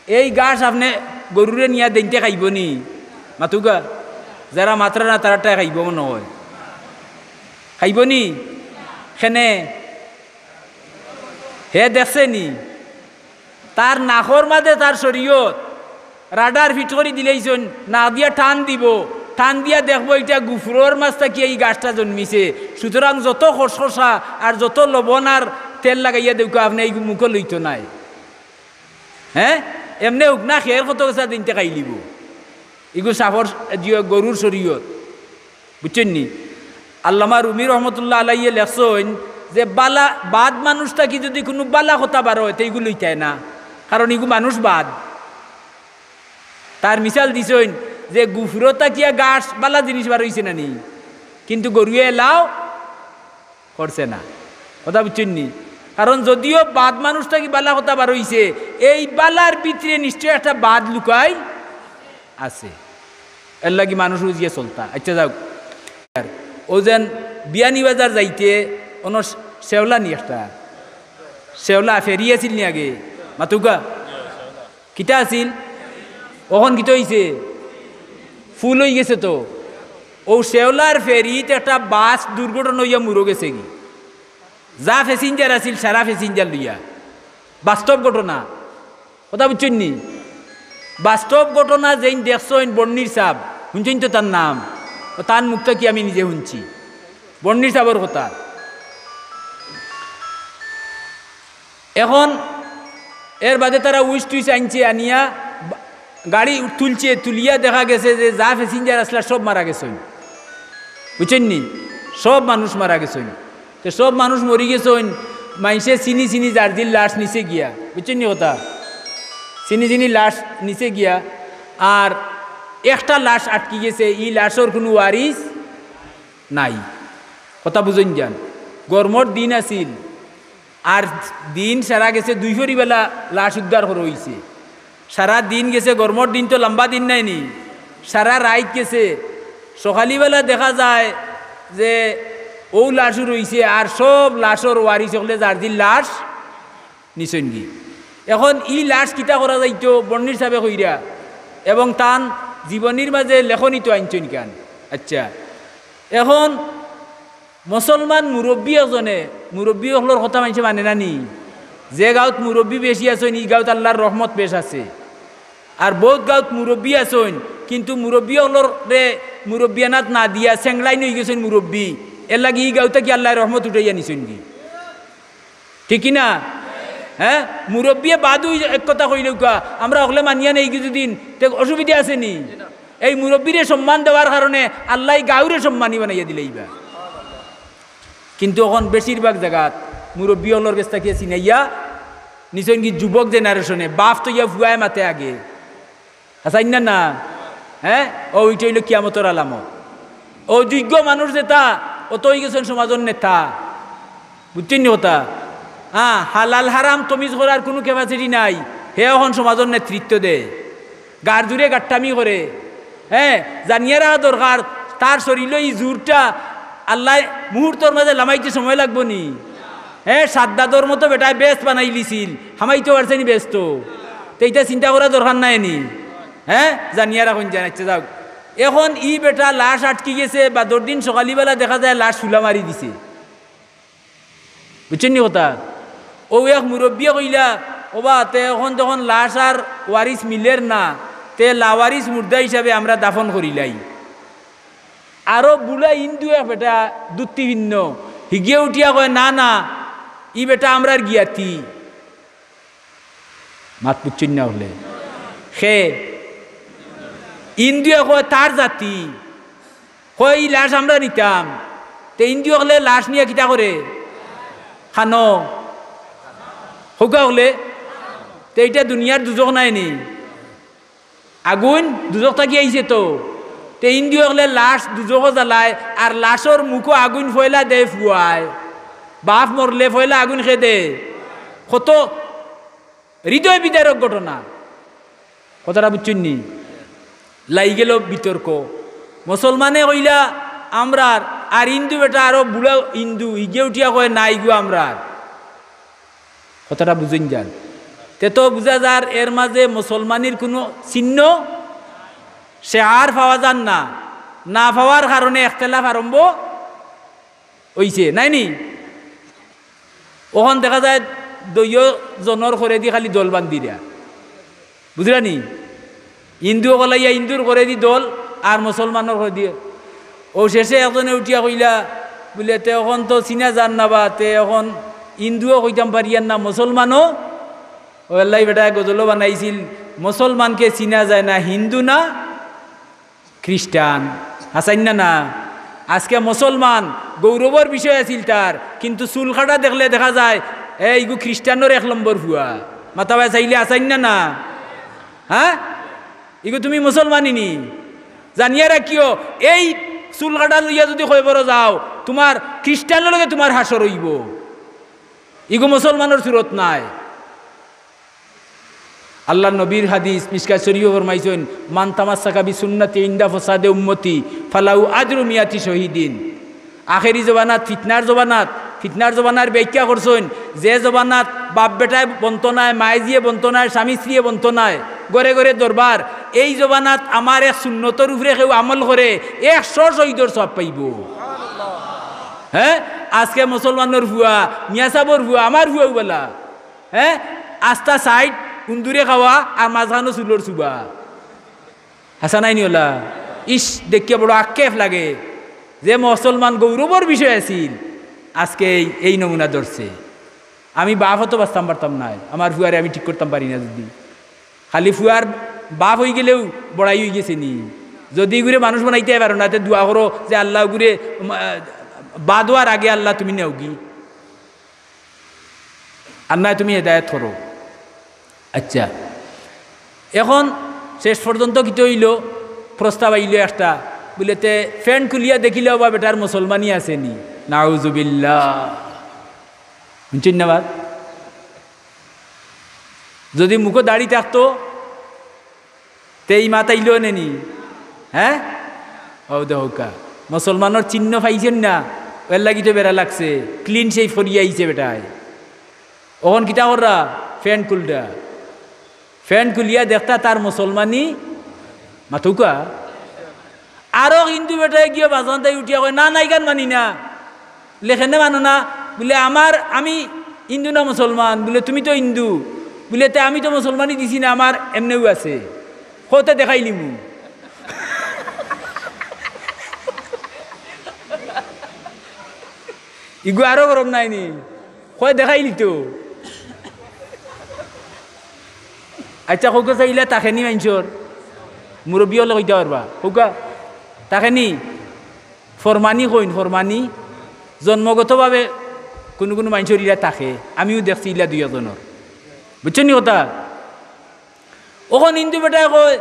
এই ঘাস আপনে গরুরে নিয়া দেইনতে খাইবো নি? মাতুক্কা, যেরা মাতরা না তারারটায় খাইবো মনো অয়। খাইবো নি? কেনে? হে দেখছে নি? তার নাকর মাঝে তার শরীয়ত, রাডার ফিট করি দিলাইছইন, নাক দিয়া টান দিবো, টান দিয়া দেখবো ইটা গুফুরোর মাঝ থাকি এই ঘাসটা জন্মিছে। সুতরাং যত খসখসা আর যত লবণ আর তেল লাগাইয়া দেউক্কা, আপনে এই মুখো লইতো নায়। হে, এমনে অউক না, খের কত গেছা দেইনতে খাইলিবো। ইগু সাপর, জিও, গরুর শরীয়ত। বুঝছইন নি? আল্লামা রুমি রহমতুল্লাহ আলাইয়ে লেখছইন যে বালা, বাদ মানুষ থাকি যদি কুনু বালা কথা বার অয়, তে ইগু লইতায় না, কারণ ইগু মানুষ বাদ। তার মিসাল দিছইন যে গুফুরো থাকিয়া ঘাস বালা জিনিস বার অইছে না নি, কিন্তু গরুয়ে এলাও করছে না। কথা বুঝছইন নি? কারণ যদিও বাদ মানুষ থাকি বালা কথা বার অইছে, এই বালার ভিতরে নিশ্চয় একটা বাদ লুকাই আছে, এরলাগি মানুষ উজিয়া চলতা। আইচ্ছা, যাউক। অউ যেন বিয়ানীবাজার যাইতে অনো শেওলা নি একটা, শেওলা ফেরি আছিল নি আগে? মাতুক্কা, কিতা আছিল? অখন কিতা অইছে? ফুল অইগেছে তো। অউ শেওলার ফেরিত একটা বাস দুর্ঘটনা অইয়া মুরো গেছেগি। যা passenger আছিল, সারা passenger লইয়া। বাস্তব ঘটনা। কথা বুঝছইন নি? বাস্তব ঘটনা যেইন দেখছইন বর্ণির সাব, হুনছইন তো তার নাম, অউ তান মুখ থাকি আমি নিজে হুনছি বর্ণির সাবর কথা। এখন এর বাদে তারা উইস টুইস আনছে, আনিয়া বা-, গাড়ি তুলছে, তুলিয়া দেখা গেছে যে যা passenger আছলা সব মারা গেছইন। বুঝছইন নি? সব মানুষ মারা গেছইন। তে সব মানুষ মরি গেছইন, মাইনষে চিনি চিনি যার জির লাশ নিছে গিয়া, বুঝছইন নি কথা? চিনি চিনি লাশ নিছে গিয়া, আর একটা লাশ আটকি গেছে, ই লাশর কুনু ওয়ারিস নাই। কথা বুঝইন যান, গরমর দিন আছিল, আর দিন সারা গেছে, দুইফরি বেলা লাশ উদ্ধার করা অইছে। সারা দিন গেছে, গরমর দিন তো লম্বা দিন নায় নি, সারা রাইত গেছে। সকালিবেলা দেখা যায় যে অউ লাশউ রইছে, আর সব লাশর ওয়ারিস অকলে যার জির লাশ নিছইনগি। এখন ই লাশ কিতা করা যাইতো, বর্ণির সাবে কইরা, এবং তান জীবনীর মাঝে লেখনী তো আনছইন কান। আইচ্ছা, এখন মুসলমান মুরব্বি একজনে, মুরব্বি অকলর কথা মানষে মানে না নি? যে গাউত মুরব্বি বেশি আছইন, ই গাউত আল্লার রহমত বেশ আছে। আর বউত গাউত মুরব্বি আছইন, কিন্তু মুরব্বি অকলরে মুরব্বিয়ানাত না দিয়া চেংড়াইন অইগেছইন মুরব্বি। এরলাগি ই গাউ থাকি আল্লায় রহমত উঠাইয়া নিছইনগি। ঠিক কি না? হে, মুরব্বিয়ে বাদউ এক কথা কইলেউক্কা, আমরা অকলে মানিয়া নেই কিছুদিন, তে অসুবিধা আছে নি? এই মুরব্বিরে সম্মান দেওয়ার কারণে আল্লায় গাউরে সম্মানী বানাইয়া দিলাইবা। কিন্তু অখন বেশিরভাগ জাগাত মুরব্বি অকলর গেছ থাকিয়া ছিনাইয়া নিছইনগি যুবক generation-এ, বাফ থইয়া ফুয়ায় মাতে আগে। হাছা না না? হে? অউ ইটা অইলো কিয়ামতর আলামত। অউ যোগ্য মানুষ যেতা, অতা অইগেছইন সমাজর নেতা। বুঝছইন নি কথা? হ্যাঁ, হালাল হারাম তমিজ করার কুনু capacity নাই, হে অখন সমাজর নেতৃত্ব দেয়। গার জুরে গাট্টামি করে। হে, জানিয়া রাখা দরকার, তার শরীলো ই জুরটা আল্লায় মুহূর্তর মাঝে লামাইতে সময় লাগবো নি? হে, সাদ্দাদর মতো বেটায় বেহেস্ত বানাইলিছিল, হামাইতো পারছে নি বেহেস্তো? তে ইতা চিন্তা করা দরকার নাই নি? হে, জানিয়া রাখইন যান। আইচ্ছা, যাউক। এখন ই বেটা লাশ আটকি গেছে, বাদর দিন সকালিবেলা দেখা যায় লাশ ছুলা মারি দিছে। বুঝছইন নি কথা? অউ এক মুরব্বিয়ে কইলা, "ওবা, তে অখন যখন লাশ আর ওয়ারিস মিলের না, তে লাওয়ারিস মুর্দা হিসাবে আমরা দাফন করিলাই।" আরো বুড়া হিন্দু এক বেটা ধুতি পিন্দ, হিগিয়ে উঠিয়া কয়, "না, না, ই বেটা আমরার জ্ঞাতি।" মাত বুঝছইন না অকলে? হে হিন্দুয়ে কয়, "তার জাতি।" কয়, "ই লাশ আমরা নিতাম।" তে হিন্দু অকলে লাশ নিয়া কিতা করে? খানো। হউকা অকলে? তে ইটা দুনিয়ার দুজখ নায় নি? আগুইন দুজখ থাকি আইছে তো। তে হিন্দু অকলে লাশ দুজখো জ্বালায়, আর লাশর মুখো আগুইন পয়লা দেয় ফুয়ায়। বাফ মরলে পয়লা আগুইন কে দেয়? কত হৃদয় বিদারক ঘটনা। কথাটা বুঝছইন নি? লাগি গেল বিতর্ক। মুসলমানে কইলা, "আমরার", আর হিন্দু বেটা আরো বুড়া হিন্দু, হিগিয়ে উঠিয়া কয়, "না, ইগু আমরার।" কথাটা বুঝইন যান। তে তো বুঝা যার এর মাঝে মুসলমানির কুনু চিহ্ন, শেয়ার পাওয়া যার না। না পাওয়ার কারণে একতেলাফ আরম্ভ অইছে, নায় নি? অখন দেখা যায় দুইও জনর করেদি খালি দল বান্ধিরা। বুঝরা নি? হিন্দু অকল আইয়া হিন্দুর করেদি দল, আর মুসলমানর করেদি। অউ শেষে একজনে উঠিয়া কইলা, বুলে, "তে অখন তো চিনা যার না বা, তে অখন হিন্দুও কইতাম পারিয়ার না, মুসলমানও।" অউ আল্লাহ বেটায় গজলও বানাইছিল, "মুসলমানকে চিনা যায় না, হিন্দু না খ্রিস্টান।" হাছাইন না না? আজকে মুসলমান গৌরবর বিষয় আছিল তার, কিন্তু চুল কাটা দেখলে দেখা যায়, "এ, ইগু খ্রিস্টানর এক নম্বর ফুয়া।" মাতাবায় চাইলে হাছাইন না না? হ্যাঁ? ইগু তুমি মুসলমানি নি? জানিয়া রাখিও, এই চুল কাটা লইয়া যুদি কয়বরো যাও, তুমার খ্রিস্টানর লগে তুমার হাশর অইবো। ইগু মুসলমানর সুরত নায়। আল্লার নবীর হাদিস মিশকাত শরীফো ফরমাইছইন, "মান তামাসসাকা বিসুন্নতি ইনদা ফাসাদে উম্মতি ফালাহু আজরু মিয়াতি শহীদিন।" আখেরি জমানাত, ফিতনার জমানাত, ফিতনার জমানার ব্যাখ্যা করছইন, যে জমানাত বাপ বেটায় বনতো নায়, মায়ে জিয়ে বনতো নায়, স্বামী স্ত্রীয়ে বনতো নায়, ঘরে ঘরে দরবার, এই জমানাত আমার এক সুন্নতর উপরে কেউ আমল করে, একশো শহীদর সওয়াব পাইবো। হ্যাঁ, আজকে মুসলমানর ফুয়া, মিয়াসাবর ফুয়া, আমার ফুয়াও বালা। হ্যাঁ, আস্তা সাইড উন্দুরে খাওয়া আর মাঝখানো চুলর চুবা। হাছা নায় নি অলা? ইস, দেখিয়া বড় আক্ষেপ লাগে। যে মুসলমান গৌরবর বিষয় আছিল, আজকে এই, এই নমুনা ধরছে। আমি বাফও তো বাঁচতাম পারতাম নায়, আমার ফুয়ারে আমি ঠিক করতাম পারি না যুদি। খালি ফুয়ার বাফ অইগেলেউ বড়াই অইগেছে নি? যুদি ইগুরে মানুষ বানাইতায় পারো না, তে দোয়া করো যে, "আল্লাহ, ইগুরে, উম, আহ, বাদ অওয়ার আগে আল্লাহ তুমি নেওগি।" আর নায় তুমি হেদায়েত করো। আচ্ছা, এখন শেষ পর্যন্ত কিতা অইলো? প্রস্তাব আইলো একটা, বুলে, "তে প্যান্ট খুলিয়া দেখিলাও বা বেটার মুসলমানি আছে নি।" নাউজুবিল্লাহ। হুনছইন না বা? যুদি মুখো দাড়ি থাকতো, তে ই মাত আইলো নে নি? হ্যাঁ? অউ দেখউক্কা, মুসলমানর চিহ্ন পাইছইন না, এরলাগি তো বেড়া লাগছে, clean shave করিয়া আইছে বেটায়। অখন কিতা কররা? প্যান্ট খুলরা। প্যান্ট খুলিয়া দেখতা তার মুসলমানি, মাতউক্কা। আরো হিন্দু বেটায় গিয়া বাজান তাই উঠিয়া কয়, "না, না, ইখান মানি না।" বুলে, "কেনে মানো না?" বুলে, "আমার, আমি হিন্দু না মুসলমান?" বুলে, "তুমি তো হিন্দু।" বুলে, "তে আমি তো মুসলমানি দিছি না, আমার এমনেউ আছে।" কওতে দেখাইলিমু। ইগু আরো গরম নায় নি? কয় দেখাইলিতো। আচ্ছা, কউক্কা চাইন ইলা থাকে নি মাইনষর? মুরব্বি অকলে কইতা পারবা। কউক্কা, থাকে নি? ফরমানি কইন, ফরমানি। জন্মগতভাবে কুনু কুনু মাইনষর ইলা থাকে। আমিও দেখছি ইলা দুই একজনর। বুঝছইন নি কথা? অখন হিন্দু বেটায় কয়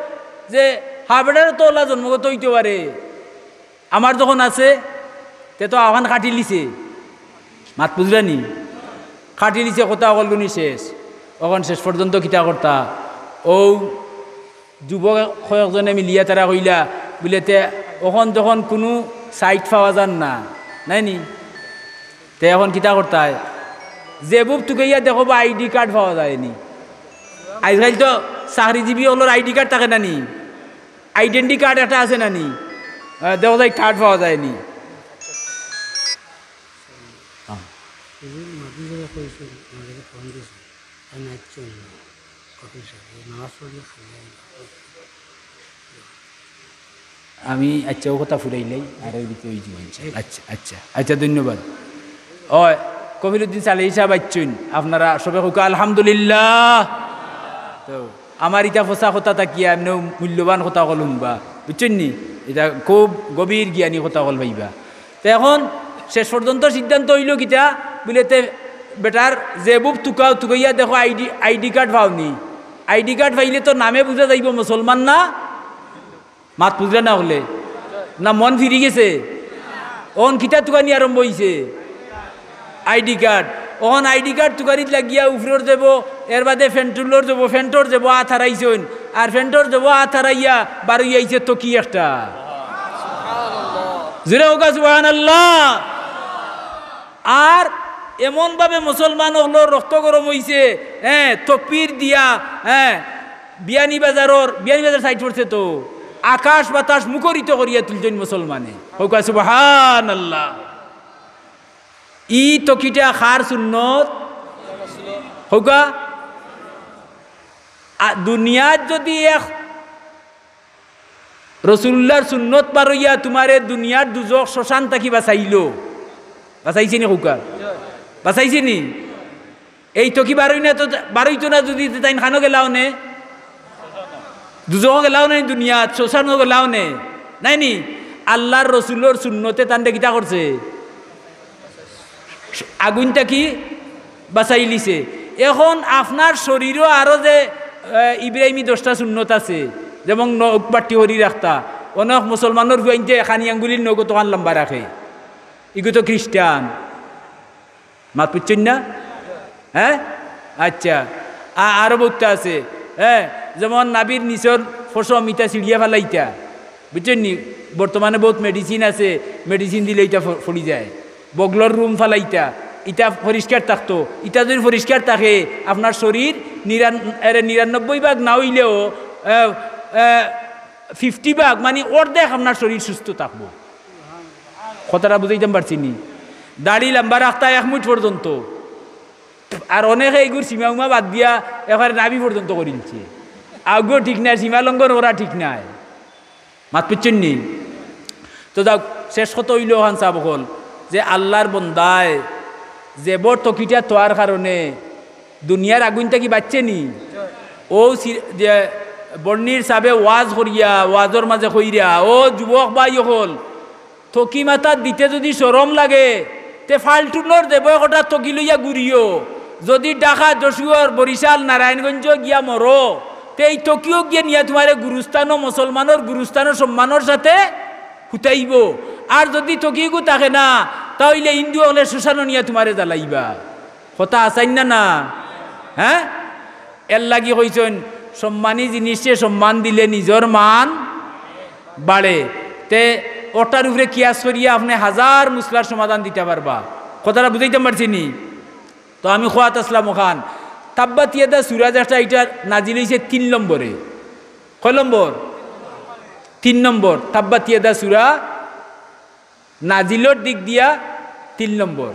যে, "হা, বেটার তো অলা জন্মগত অইতো পারে, আমার যখন আছে, তে তো অখান কাটিলিছে।" মাত বুঝরা নি? কাটিলিছে, কথা অকলগুনি শেষ। অখন শেষ পর্যন্ত কিতা করতা? অউ যুবক কয়েকজনে মিলিয়া তারা কইলা, বুলে, "তে অখন যখন কুনু সাইট পাওয়া যার না, নায় নি? তে অখন কিতা করতায়? জেবুত তুকাইয়া দেখো বা আইডি কার্ড পাওয়া যায় নি।" আইজকাইল তো চাকরিজীবি অকলর আইডি কার্ড থাকে না নি? আইডেন্টি কার্ড একটা আছে না নি? আহ, দেখো যাই কার্ড পাওয়া যায় নি। আহ। এই যে মাদ্রাসা কইছে, আমাদের ফোন দিছে, তাই নাইট চলবে, কফি শপ, এই নামাজ পড়লে খালি আইবে। আমি আচ্ছা, অউ কথা ফুরাইলাই, আর এর ভিতরে অইযিবো ইনশাআল্লাহ। আচ্ছা, আচ্ছা, আচ্ছা, ধন্যবাদ। অয়, কফিলউদ্দিন সালেহী সাব আইছইন, আপনারা সবে কউক্কা আলহামদুলিল্লাহ। তো আমার ইতা ফসা কথা থাকিয়া এমনেও মূল্যবান কথা অকল হুনবা, বুঝছইন নি? ইতা খুব গভীর জ্ঞানী কথা অকল পাইবা। তো এখন শেষ পর্যন্ত সিদ্ধান্ত অইলো কিতা, বুলে তে বেটার জেবুত তুকাও, তুকাইয়া দেখো আইডি, আইডি কার্ড পাওনি। আইডি কার্ড পাইলে তো নামে বুঝা যাইবো মুসলমান না। মাত বুঝরা না অকলে? না মন ফিরি গেছে? অখন কিতা তুকানি আরম্ভ অইছে? ID card. অখন আইডি কার্ড তুকানিত লাগিয়া উপরর জেবো, এরবাদে ফেন্টুলর জেবো, ফেন্টর জেবো আত হারাইছইন। আর ফেন্টর জেবো আত হারাইয়া বারইয়া আইছে তকি একটা। জুরে কউক্কা সুবহানাল্লাহ। আর এমনভাবে মুসলমান অকলর রক্ত গরম অইছে, হ্যাঁ, তকবির দিয়া, হ্যাঁ, বিয়ানীবাজারর, বিয়ানীবাজার সাইড পড়ছে তো, আকাশ বাতাস মুখরিত করিয়া তুলছইন মুসলমানে। কউক্কা সুবহানাল্লাহ। ই তকিটা কার সুন্নত? কউক্কা। আ, দুনিয়াত যুদি এক রসুলুল্লাহর সুন্নত বারইয়া তুমারে দুনিয়ার দুজখ শ্মশান থাকি বাচাইলো, বাচাইছে নি কউক্কা? বাচাইছে নি? এই তকি বারই না তো, বারইতো না যুদি, তাইন কানো গেলা অনে? দুজখো গেলা অনে, দুনিয়াত শ্মশানো গেলা অনে, নায় নি? আল্লার রসুলর সুন্নতে তানরে কিতা করছে? আগুইন থাকি বাচাইলিছে। এখন আপনার শরীরো আরো যে, আহ, ইব্রাহিমী দশটা সুন্নত আছে, যেমন নখ বাট্টি করি রাখতা, অনেক মুসলমানর পুয়াইন্তে খানি আঙ্গুলির নখ অতখান লাম্বা রাখে, ইগু তো খ্রিস্টান। মাত বুঝছইন না? হ্যাঁ, আচ্ছা, আ-, আরো বউততা আছে, হ্যাঁ, যেমন নাভির নিচর পশম ইতা ছিড়িয়া ফালাইতা, বুঝছইন নি? বর্তমানে বউত মেডিসিন আছে, মেডিসিন দিলে ইতা ফ-, ফড়ি যায়। বগলর রুম ফালাইতা, ইতা পরিষ্কার থাকতো। ইতা যুদি পরিষ্কার থাকে, আপনার শরীর নিরান-, এরে নিরানব্বই ভাগ না অইলেও, আহ, আহ, ফিফটি ভাগ, মানি অর্ধেক আপনার শরীর সুস্থ থাকবো। কথাটা বুঝাইতাম পারছি নি? দাড়ি লাম্বা রাখতা এক মুইট পর্যন্ত, আর অনেকে ইগুর সীমা উমা বাদ দিয়া একেবারে নাভি পর্যন্ত করিলছে। আগুও ঠিক নাই, সীমা লঙ্ঘন করা ঠিক নাই। মাত বুঝছইন নি? তো যাউক, শেষ কথা অইলো অখান সাব অকল, যে আল্লার বন্দায় জেবর তকিটা থওয়ার কারণে দুনিয়ার আগুইন থাকি বাচছে নি? অউ সি-, যে বর্ণির সাবে ওয়াজ করিয়া, ওয়াজর মাঝে কইরা, ও যুবক ভাই অকল, তকি মাথাত দিতে যুদি শরম লাগে, তে ফাল্টুনর জেবো একটা তকি লইয়া ঘুরিও। যুদি ঢাকা, যশোর, বরিশাল, নারায়ণগঞ্জ গিয়া মরো, তে ই তকিও গিয়া নিয়া তুমারে গুরুস্থানো, মুসলমানর গুরুস্থানো সম্মানর সাথে হুতাইবো। আর যুদি তকিগু থাকে না, তা অইলে হিন্দু অকলে শ্মশানো নিয়া তুমারে জ্বালাইবা। কথা আছইন না, না? হ্যাঁ? এরলাগি কইছইন, সম্মানী জিনিসরে সম্মান দিলে নিজর মান বাড়ে। তে অটার উপরে কিয়াস করিয়া আপনে হাজার মুসলার সমাধান দিতা পারবা। কথাটা বুঝাইতাম পারছি নি? তো আমি কওয়াত আছলাম অখান, তাব্বাত ইয়াদা সুরা যেটা, ইটা নাজিল অইছে তিন নম্বরে। কয় নম্বর? তিন নম্বর। তাব্বাত ইয়াদা সুরা নাজিলর দিক দিয়া তিন নম্বর,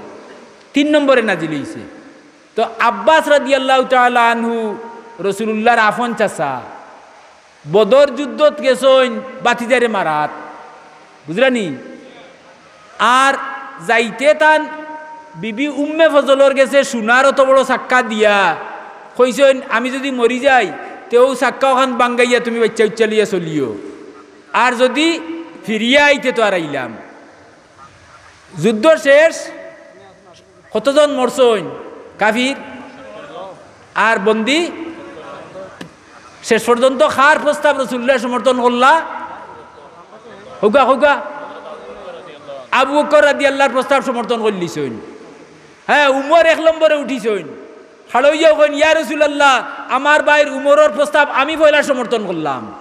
তিন নম্বরে নাজিল অইছে। তো আব্বাস রাদিয়াল্লাহু তাআলা আনহু রসুলুল্লাহর আফন চাচা, বদর যুদ্ধত গেছইন ভাতিজারে মারাত, বুঝরা নি? আর যাইতে তান বিবি উম্মে ফজলর গেছে সোনার অত বড় চাক্কা দিয়া কইছইন, "আমি যুদি মরি যাই, তে অউ চাক্কা অখান ভাঙ্গাইয়া তুমি বাইচ্চা উচ্চা লইয়া চলিও, আর যুদি ফিরিয়া আইতে তো আর আইলাম।" যুদ্ধ শেষ, কতজন মরছইন কাফির আর বন্দি? শেষ পর্যন্ত কার প্রস্তাব রসুলুল্লায় সমর্থন করলা? কউক্কা, কউক্কা। আবু বকর রাদিয়াল্লাহর প্রস্তাব সমর্থন করিলিছইন। হ্যাঁ, উমর এক নম্বরে উঠিছইন। খাড়া অইয়াউ কইন, "ইয়া রাসুলাল্লাহ, আমার ভাইর উমরর প্রস্তাব আমি পয়লা সমর্থন করলাম।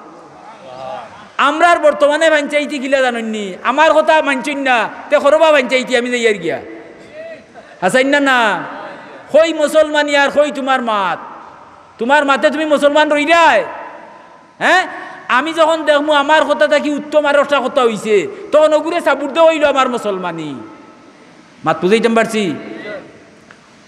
আমরার বর্তমানে পঞ্চায়েতি কিলা জানইন নি, আমার কথা মানছইন না, তে করো বা পঞ্চায়েতি, আমি যাইয়ার গিয়া।" আছইন না, না? কই মুসলমানি আর কই তুমার মাত? তুমার মাতে তুমি মুসলমান রইরায়? হ্যাঁ, আমি যখন দেখমু আমার কথা থাকি উত্তম আর একটা কথা অইছে, তখন অগুরে সাবুর দেওয়া অইলো আমার মুসলমানি। মাত বুঝাইতাম পারছি?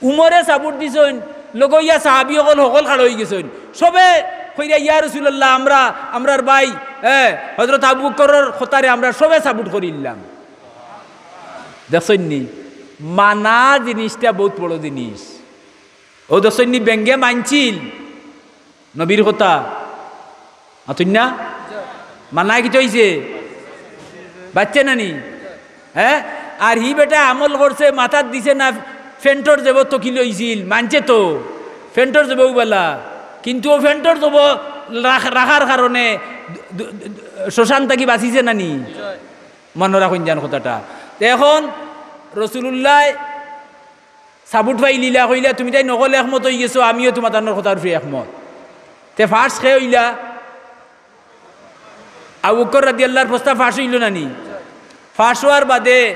উমরে সাবুর দিছইন, লগে অইয়া সাহাবি অকল হকল খাড়া অইগেছইন। সবে কইরা, "ইয়া রাসূলুল্লাহ, আমরা, আমরার ভাই, হ্যাঁ, হযরত আবু বকরর কথারে আমরা সবে সাপোর্ট করিলাম।" দেখছইন নি, মানা জিনিসটা বউত বড় জিনিস। অউ দেখছইন নি, বেঙ্গে মানছিল নবীর কথা। মাতইন না? মানায় কিতা অইছে? বাঁচছে না নি? হ্যাঁ? আর হি বেটা আমল করছে, মাথাত দিছে না, ফেন্টর জেবো তকি লইছিল, মানছে তো, ফেন্টর জেবো বালা। কিন্তু অউ ফেন্টর জেবো রাখ-, রাখার কারণে দু-, দু-, দু-, শ্মশান থাকি বাঁচিছে না নি? মনো রাখইন যান কথাটা। তে এখন রসুলুল্লায় সাবুট পাইলিলা, কইলা, "তুমি তাইন অকল একমত অইগেছো, আমিও তুমাতানর কথার উপরে একমত।" তে ফাঁস কে অইলা? আবু বকর রাদিয়াল্লাহর প্রস্তাব ফাঁস অইলো না নি? ফাঁস অওয়ার বাদে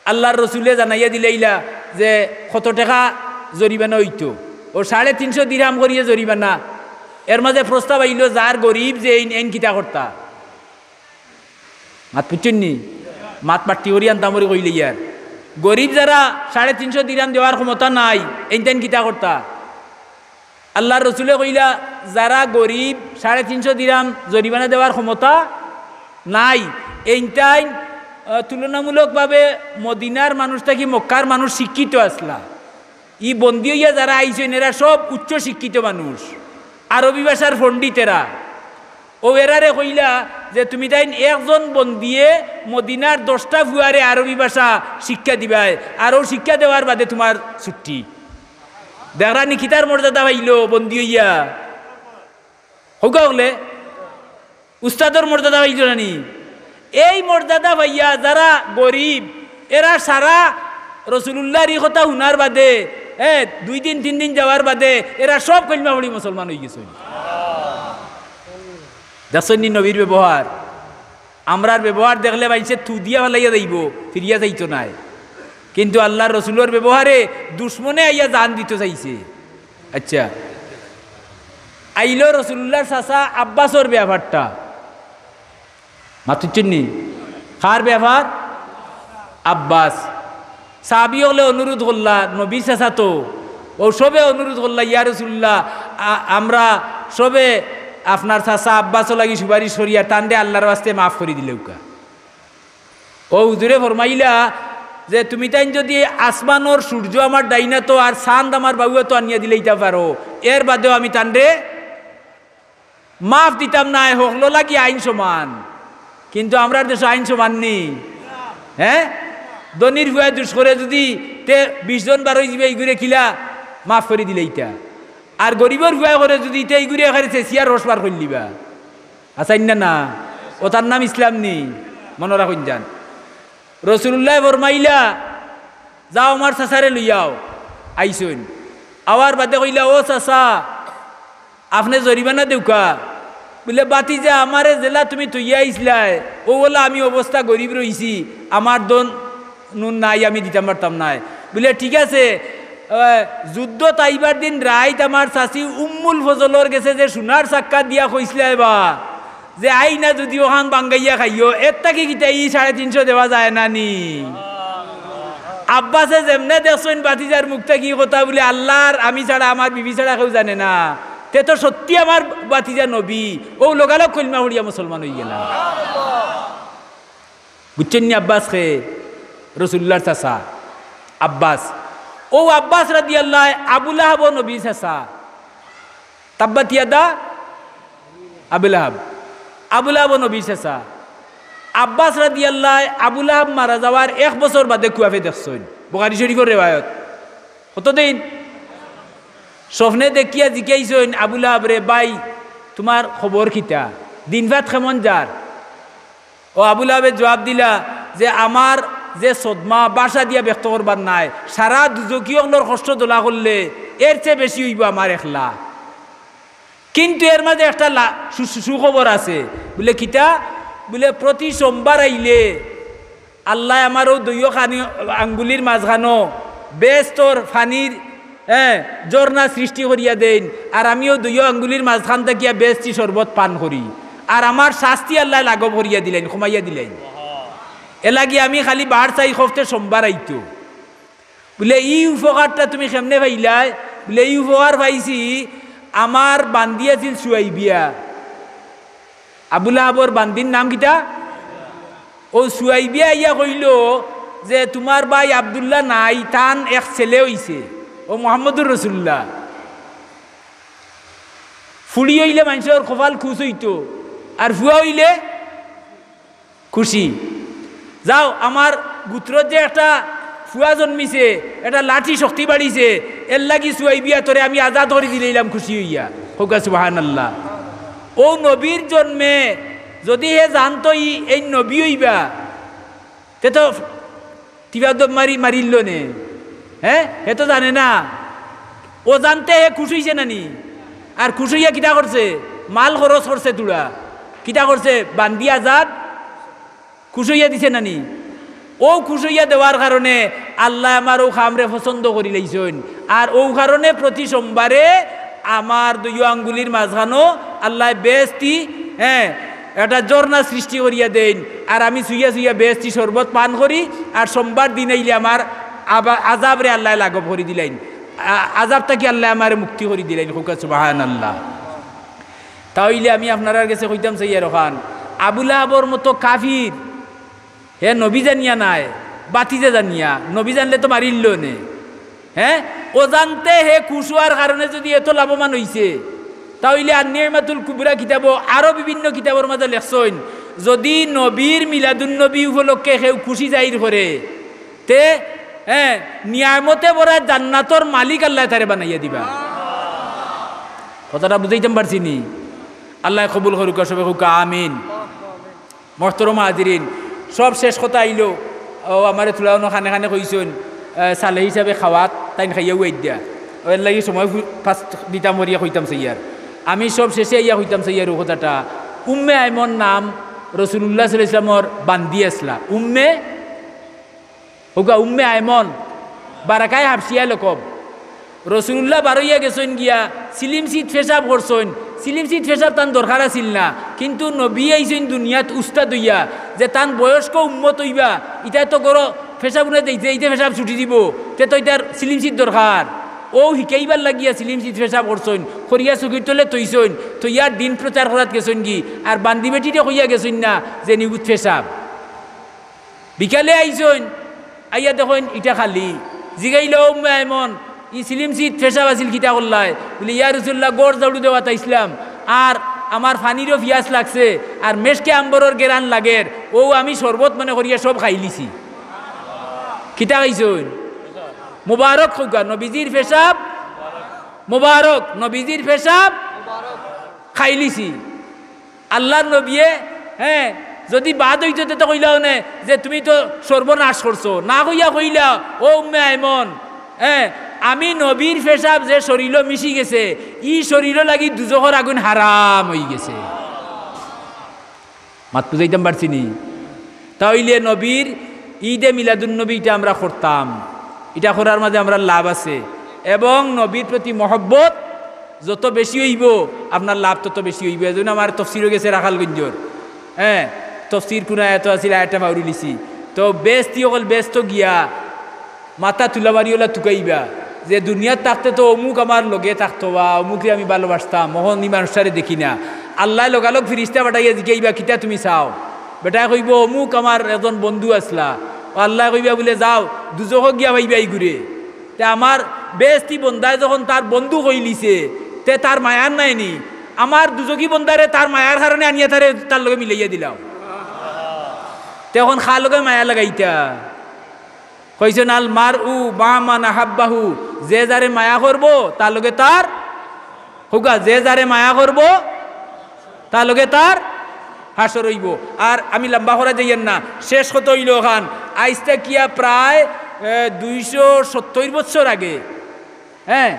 আল্লাহর রসুলে জানাইয়া দিলাইলা যে কত টেকা জরিমানা অইতো। অউ সাড়ে তিনশো দিরহাম করিয়া জরিমানা। এর মাঝে প্রস্তাব আইলো, যার গরিব যে এইন, এইন কিতা করতা? মাত বুঝছইন নি? মাত বাট্টি করি আনতাম করি কইলে ইয়ার। গরিব যারা সাড়ে তিনশো দিরহাম দেওয়ার ক্ষমতা নাই, এইন তাইন কিতা করতা? আল্লাহর রসুলে কইলা, যারা গরিব, সাড়ে তিনশো দিরহাম জরিমানা দেওয়ার ক্ষমতা নাই, এইন তাইন, আহ, তুলনামূলকভাবে মদিনার মানুষ থাকি মক্কার মানুষ শিক্ষিত আছলা। ই বন্দী অইয়া যারা আইছইন, এরা সব উচ্চ শিক্ষিত মানুষ, আরবি ভাষার পণ্ডিত এরা। অউ এরারে কইলা যে, "তুমি তাইন একজন বন্দিয়ে মদিনার দশটা ফুয়ারে আরবি ভাষা শিক্ষা দিবায়, আর অউ শিক্ষা দেওয়ার বাদে তুমার ছুটি।" দেখরা নি কিতার মর্যাদা পাইলো বন্দি অইয়া? কউক্কা অকলে, উস্তাদর মর্যাদা পাইতো না নি? এই মর্যাদা পাইয়া যারা গরিব, এরা সারা রসুলুল্লাহর ই কথা হুনার বাদে, এ, দুই দিন তিন দিন যাওয়ার বাদে এরা সব কলমা পড়ি মুসলমান অইগেছে। দেখছইন নি নবীর ব্যবহার? আমরার ব্যবহার দেখলে মাইনষে থু দিয়া ফালাইয়া যাইবো, ফিরিয়া যাইতো নায়। কিন্তু আল্লাহর রসুলর ব্যবহারে দুশমনে আইয়া জান দিতো চাইছে। আচ্ছা, আইলো রসুলুল্লাহর চাচা আব্বাসর ব্যাপারটা। মাত বুঝছইন নি? কার ব্যাপার? আব্বাস। সাহাবি অকলে অনুরোধ করলা, নবীর চাচা তো, অউ সবে অনুরোধ করলা, "ইয়া রাসুলুল্লাহ, আ-, আমরা সবে আপনার চাচা আব্বাসর লাগি সুপারিশ করি, আর তানরে আল্লাহর ওয়াস্তে মাফ করি দিলাউক্কা।" অউ হুজুরে ফরমাইলা যে, "তুমি তাইন যুদি আসমানর সূর্য আমার ডাইনাতো আর চান্দ আমার বাউয়াতো আনিয়া দিলাইতা পারো, এর বাদেও আমি তানরে মাফ দিতাম নায়, হকলর লাগি আইন সমান।" কিন্তু আমরার দেশো আইন সমান নি? হ্যাঁ? ধনির ফুয়ায় দুষ করে যুদি তে বিশ জন বারইযিবা, ইগুরে কিলা মাফ করি দিলাইতা? আর গরিবর ফুয়ায় করে যুদি, তে ইগুরে একেবারে চেচিয়া রস বার করিলিবা। আছইন না না? অতার নাম ইসলাম নি? মনো রাখইন যান। রসুলুল্লায় ফরমাইলা, "যাও আমার চাচারে লইয়াও।" আইছইন। আওয়ার বাদে কইলা, "ও চাচা, আপনে জরিমানা দেউক্কা।" বুলে, "ভাতিজা, আমারে যেলা তুমি থইয়া আইছলায়, অউ অলা আমি অবস্থা গরিব রইছি, আমার ধন নুন নাই, আমি দিতাম পারতাম নায়।" বুলে, "ঠিক আছে, আহ, যুদ্ধত আইবার দিন রাইত আমার চাচি উম্মুল ফজলর গেছে যে সোনার চাক্কা দিয়া কইছলায় বা, যে আইনা যুদি অখান বাঙ্গাইয়া খাইও, এর থাকি কিতা ই সাড়ে তিনশো দেওয়া যায় না নি?" আব্বাসে যেমনে দেখছইন ভাতিজার মুখ থাকি ই কথা, বুলে, "আল্লাহর আমি ছাড়া, আমার বিবি ছাড়া কেউ জানে না, তে তো সত্যি আমার ভাতিজা নবী।" অউ লগালগ কলমা পড়িয়া মুসলমান অইগেলা। বুঝছইন নি আব্বাস কে? রসুলুল্লাহর চাচা আব্বাস। অউ আব্বাস রাদিয়াল্লাহু, আবু লাহাবও নবীর চাচা। তাব্বাত ইয়াদা আবি লাহাব। আবু লাহাবও নবীর চাচা। আব্বাস রাদিয়াল্লাহু আবু লাহাব মারা যাওয়ার এক বছর বাদে খুয়াফে দেখছইন। বুখারী শরীফর রেওয়ায়ত। কতদিন? স্বপ্নে দেখিয়া জিকাইছইন আবু লাহাবরে, "ভাই, তুমার খবর কিতা? দিনফাত কেমন যার?" অউ আবু লাহাবে জুয়াব দিলা যে, "আমার যে সদমা, ভাষা দিয়া ব্যক্ত করবার নায়, সারা দুজখি অকলর কষ্ট দলা করলে এর চেয়ে বেশি অইবো আমার একলা।" কিন্তু এর মাঝে একটা লা-, সু-, সু-, সুখবর আছে। বুলে, "কিতা?" বুলে, "প্রতি সোমবার আইলে আল্লায় আমার অউ দুইও খানি আঙ্গুলির মাঝখানো বেহেস্তর পানির, হ্যাঁ, ঝর্ণা সৃষ্টি করিয়া দেইন, আর আমি অউ দুইও আঙ্গুলির মাঝখান থাকিয়া বেহেস্তি শরবত পান করি, আর আমার শাস্তি আল্লায় লাঘব করিয়া দিলাইন, কমাইয়া দিলাইন। এরলাগি আমি খালি বার চাই খফতে সোমবার আইতো।" বুলে, "ই উপকারটা তুমি কেমনে পাইলায়?" বুলে, "ই উপকার পাইছি, আমার বান্দি আছিল সুয়াইবিয়া। আবু লাহাবর বান্দির নাম কিতা? অউ সুয়াইবিয়া আইয়া কইলো যে, "তুমার ভাই আব্দুল্লাহ নাই, তান এক ছেলে অইছে, অউ মুহাম্মদুর রাসুলুল্লাহ। ফুড়ি অইলে মানষর কপাল খুশ অইতো, আর ফুয়া অইলে খুশি। যাও, আমার গুত্রত যে একটা ফুয়া জন্মিছে, একটা লাঠি শক্তি বাড়িছে, এরলাগি সুয়াইবিয়া তোরে আমি আজাদ করি দিলাইলাম খুশি অইয়া।" কউক্কা সুবহানাল্লাহ। অউ নবীর জন্মে যুদি হে জানতো ই, এইন নবী অইবা, তে তো তিবা দব মারি মারিলো নে। হে, হে তো জানে না। অজান্তে হে খুশ অইছে না নি? আর খুশ অইয়া কিতা করছে? মাল খরচ করছে তুড়া। কিতা করছে? বান্দি আজাদ খুশ অইয়া দিছে না নি? অউ খুশ অইয়া দেওয়ার কারণে আল্লায় আমার অউ কামরে পছন্দ করিলাইছইন। আর অউ কারণে প্রতি সোমবারে আমার দুইও আঙ্গুলির মাঝখানো আল্লায় বেহেস্তি, হে, একটা ঝর্ণা সৃষ্টি করিয়া দেইন। আর আমি চুইয়া চুইয়া বেহেস্তি শরবত পান করি। আর সোমবার দিন আইলে আমার আবা-, আজাবরে আল্লায় লাঘব করি দিলাইন, আ-, আজাব থাকি আল্লায় আমারে মুক্তি করি দিলাইন। কউক্কা সুবহানাল্লাহ। তা অইলে আমি আপনারার গেছে কইতাম চাইয়ার অখান, আবু লাহাবর মতো কাফির, হে নবী জানিয়া নায়, বাতিজা জানিয়া, নবী জানলে তো মারিলো নে। হে, অজান্তে হে খুশ অওয়ার কারণে যুদি এত লাভবান অইছে, তা অইলে আর নি'মাতুল কুবরা কিতাবো আরো বিভিন্ন কিতাবর মাঝে লেখছইন, যুদি নবীর মিলাদুন নবী উপলক্ষে কেউ খুশি জাহির করে, তে, হে, নিয়ামতে ভরা জান্নাতর মালিক আল্লায় তারে বানাইয়া দিবা। কথাটা বুঝাইতাম পারছি নি? আল্লায় কবুল করুক্কা, সবে কউক্কা আমিন। মহতরম হাজিরিন, সব শেষ কথা আইলো, অউ আমারে থুড়া অনো কানে কানে কইছইন, এ, সালেহি সাবে খাওয়াত, তাইন খাইয়া উয়াইত দিয়া। অউ এরলাগি সময় ফু-, fast দিতাম করিয়া কইতাম চাইয়ার। আমি সব শেষে আইয়া কইতাম চাইয়ার অউ কথাটা। উম্মে আইমন নাম রাসুলুল্লাহ সাল্লাল্লাহু আলাইহি ওয়াসাল্লামর বান্দি আছলা। উম্মে কউক্কা উম্মে আইমন, বারাকায়ে হাবশিয়া লকব। রাসুলুল্লাহ বারইয়া গেছইন গিয়া, সিলিমসিত পেশাব করছইন। সিলিমসিত পেশাব তান দরকার আছিল না, কিন্তু নবী আইছইন দুনিয়াত উস্তাদ অইয়া, যে তান বয়স্ক উম্মত অইবা, ইতায় তো গরো পেশাব উনাইতে ইতে, ইতে পেশাব ছুটি দিবো, তে তো ইতার সিলিমসিত দরকার। অউ হিকাইবার লাগিয়া সিলিমসিত পেশাব করছইন, করিয়া চকির তলে থইছইন, থইয়া দিন প্রচার করাত গেছইন গি, আর বান্দি বেটিরে কইয়া গেছইন না যে নিগুত পেশাব। বিকালে আইছইন, আইয়া দেখইন ইটা খালি। জিগাইলা, "ও উম্মে আইমন, ই সিলিমসিত পেশাব আছিল, কিতা করলায়?" বুলে, "ইয়া রাসুলুল্লাহ, ঘর ঝাড়ু দেওয়াত আইছলাম, আর আমার পানিরও পিয়াস লাগছে, আর মেশকে আম্বরর গেরান লাগের, অউ আমি শরবত মনে করিয়া সব খাইলিছি।" কিতা খাইছইন? মুবারক কউক্কা, নবীজির পেশাব মুবারক, নবীজির পেশাব খাইলিছি। আল্লার নবিয়ে, হে, যুদি বাদ অইতো, তে তো কইলা অনে যে, "তুমি তো সর্বনাশ করছো।" না কইয়া কইলা, "ও উম্মে আইমন, হে, আমি নবীর পেশাব যে শরীলো মিশি গেছে, ই শরীলো লাগি দুজখর আগুন হারাম অইগেছে।" মাত বুঝাইতাম পারছি নি? তা অইলে নবীর ঈদে মিলাদুন্নবী ইটা আমরা করতাম, ইটা করার মাঝে আমরার লাভ আছে। এবং নবীর প্রতি মহব্বত যত বেশি অইবো, আপনার লাভ তত বেশি অইবো। এজন্য আমার তফসিরও গেছে রাখালগঞ্জর, হে, তফসির কুন আয়াতো আছিল, আয়াতটা পাউরিলিছি। তো বেহেস্তি অকল বেহেস্তো গিয়া মাথা তুলা মারি অলা তুকাইবা যে, "দুনিয়াত থাকতে তো অমুক আমার লগে থাকতো বা অমুকরে আমি ভালোবাসতাম, অখন ই মানুষটারে দেখি না।" আল্লায় লগালগ ফিরিস্তা পাঠাইয়া জিকাইবা, "কিতা তুমি চাও?" বেটায় কইবো, "অমুক আমার একজন বন্ধু আছলা।" অউ আল্লায় কইবা বুলে, "যাও, দুজখো গিয়া পাইবা ইগুরে।" তে আমার বেহেস্তি বন্দায় যখন তার বন্ধু কইলিছে, তে তার মায়ার নাই নি? আমার দুজখি বন্দারে তার মায়ার কারণে আনিয়া তারে তার লগে মিলাইয়া দিলাম। তে অখন কার লগে মায়া লাগাইতা? কইছইন, "আল মারউ মা'আ মান আহাব্বাহু", যে যারে মায়া করবো, তার লগে তার, কউক্কা, যে যারে মায়া করবো, তার লগে তার হাশর অইবো। আর আমি লম্বা করা যাইয়ার না, শেষ কথা অইলো অখান, আইজ থাকিয়া প্রায়, এ, দুইশো সত্তইর বছর আগে, হে,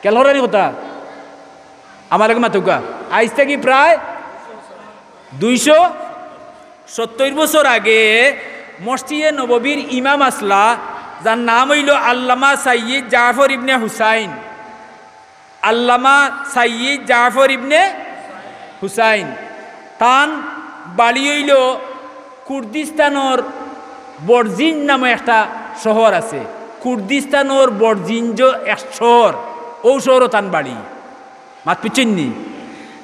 খেয়াল কররানি কথা, আমার লগে মাতউক্কা, আইজ থাকি প্রায় দুইশো সত্তইর বছর আগে মসজিদে নববীর ইমাম আছলা, যার নাম অইলো আল্লামা সাইয়্যিদ জাফর ইবনে হুসাইন। আল্লামা সাইয়্যিদ জাফর ইবনে হুসাইন। তান বাড়ি অইলো কুর্দিস্তানর বর্জিন নামে একটা শহর আছে। কুর্দিস্তানর বর্জিন যে এক শহর, অউ শহরো তান বাড়ি। মাত বুঝছইন নি?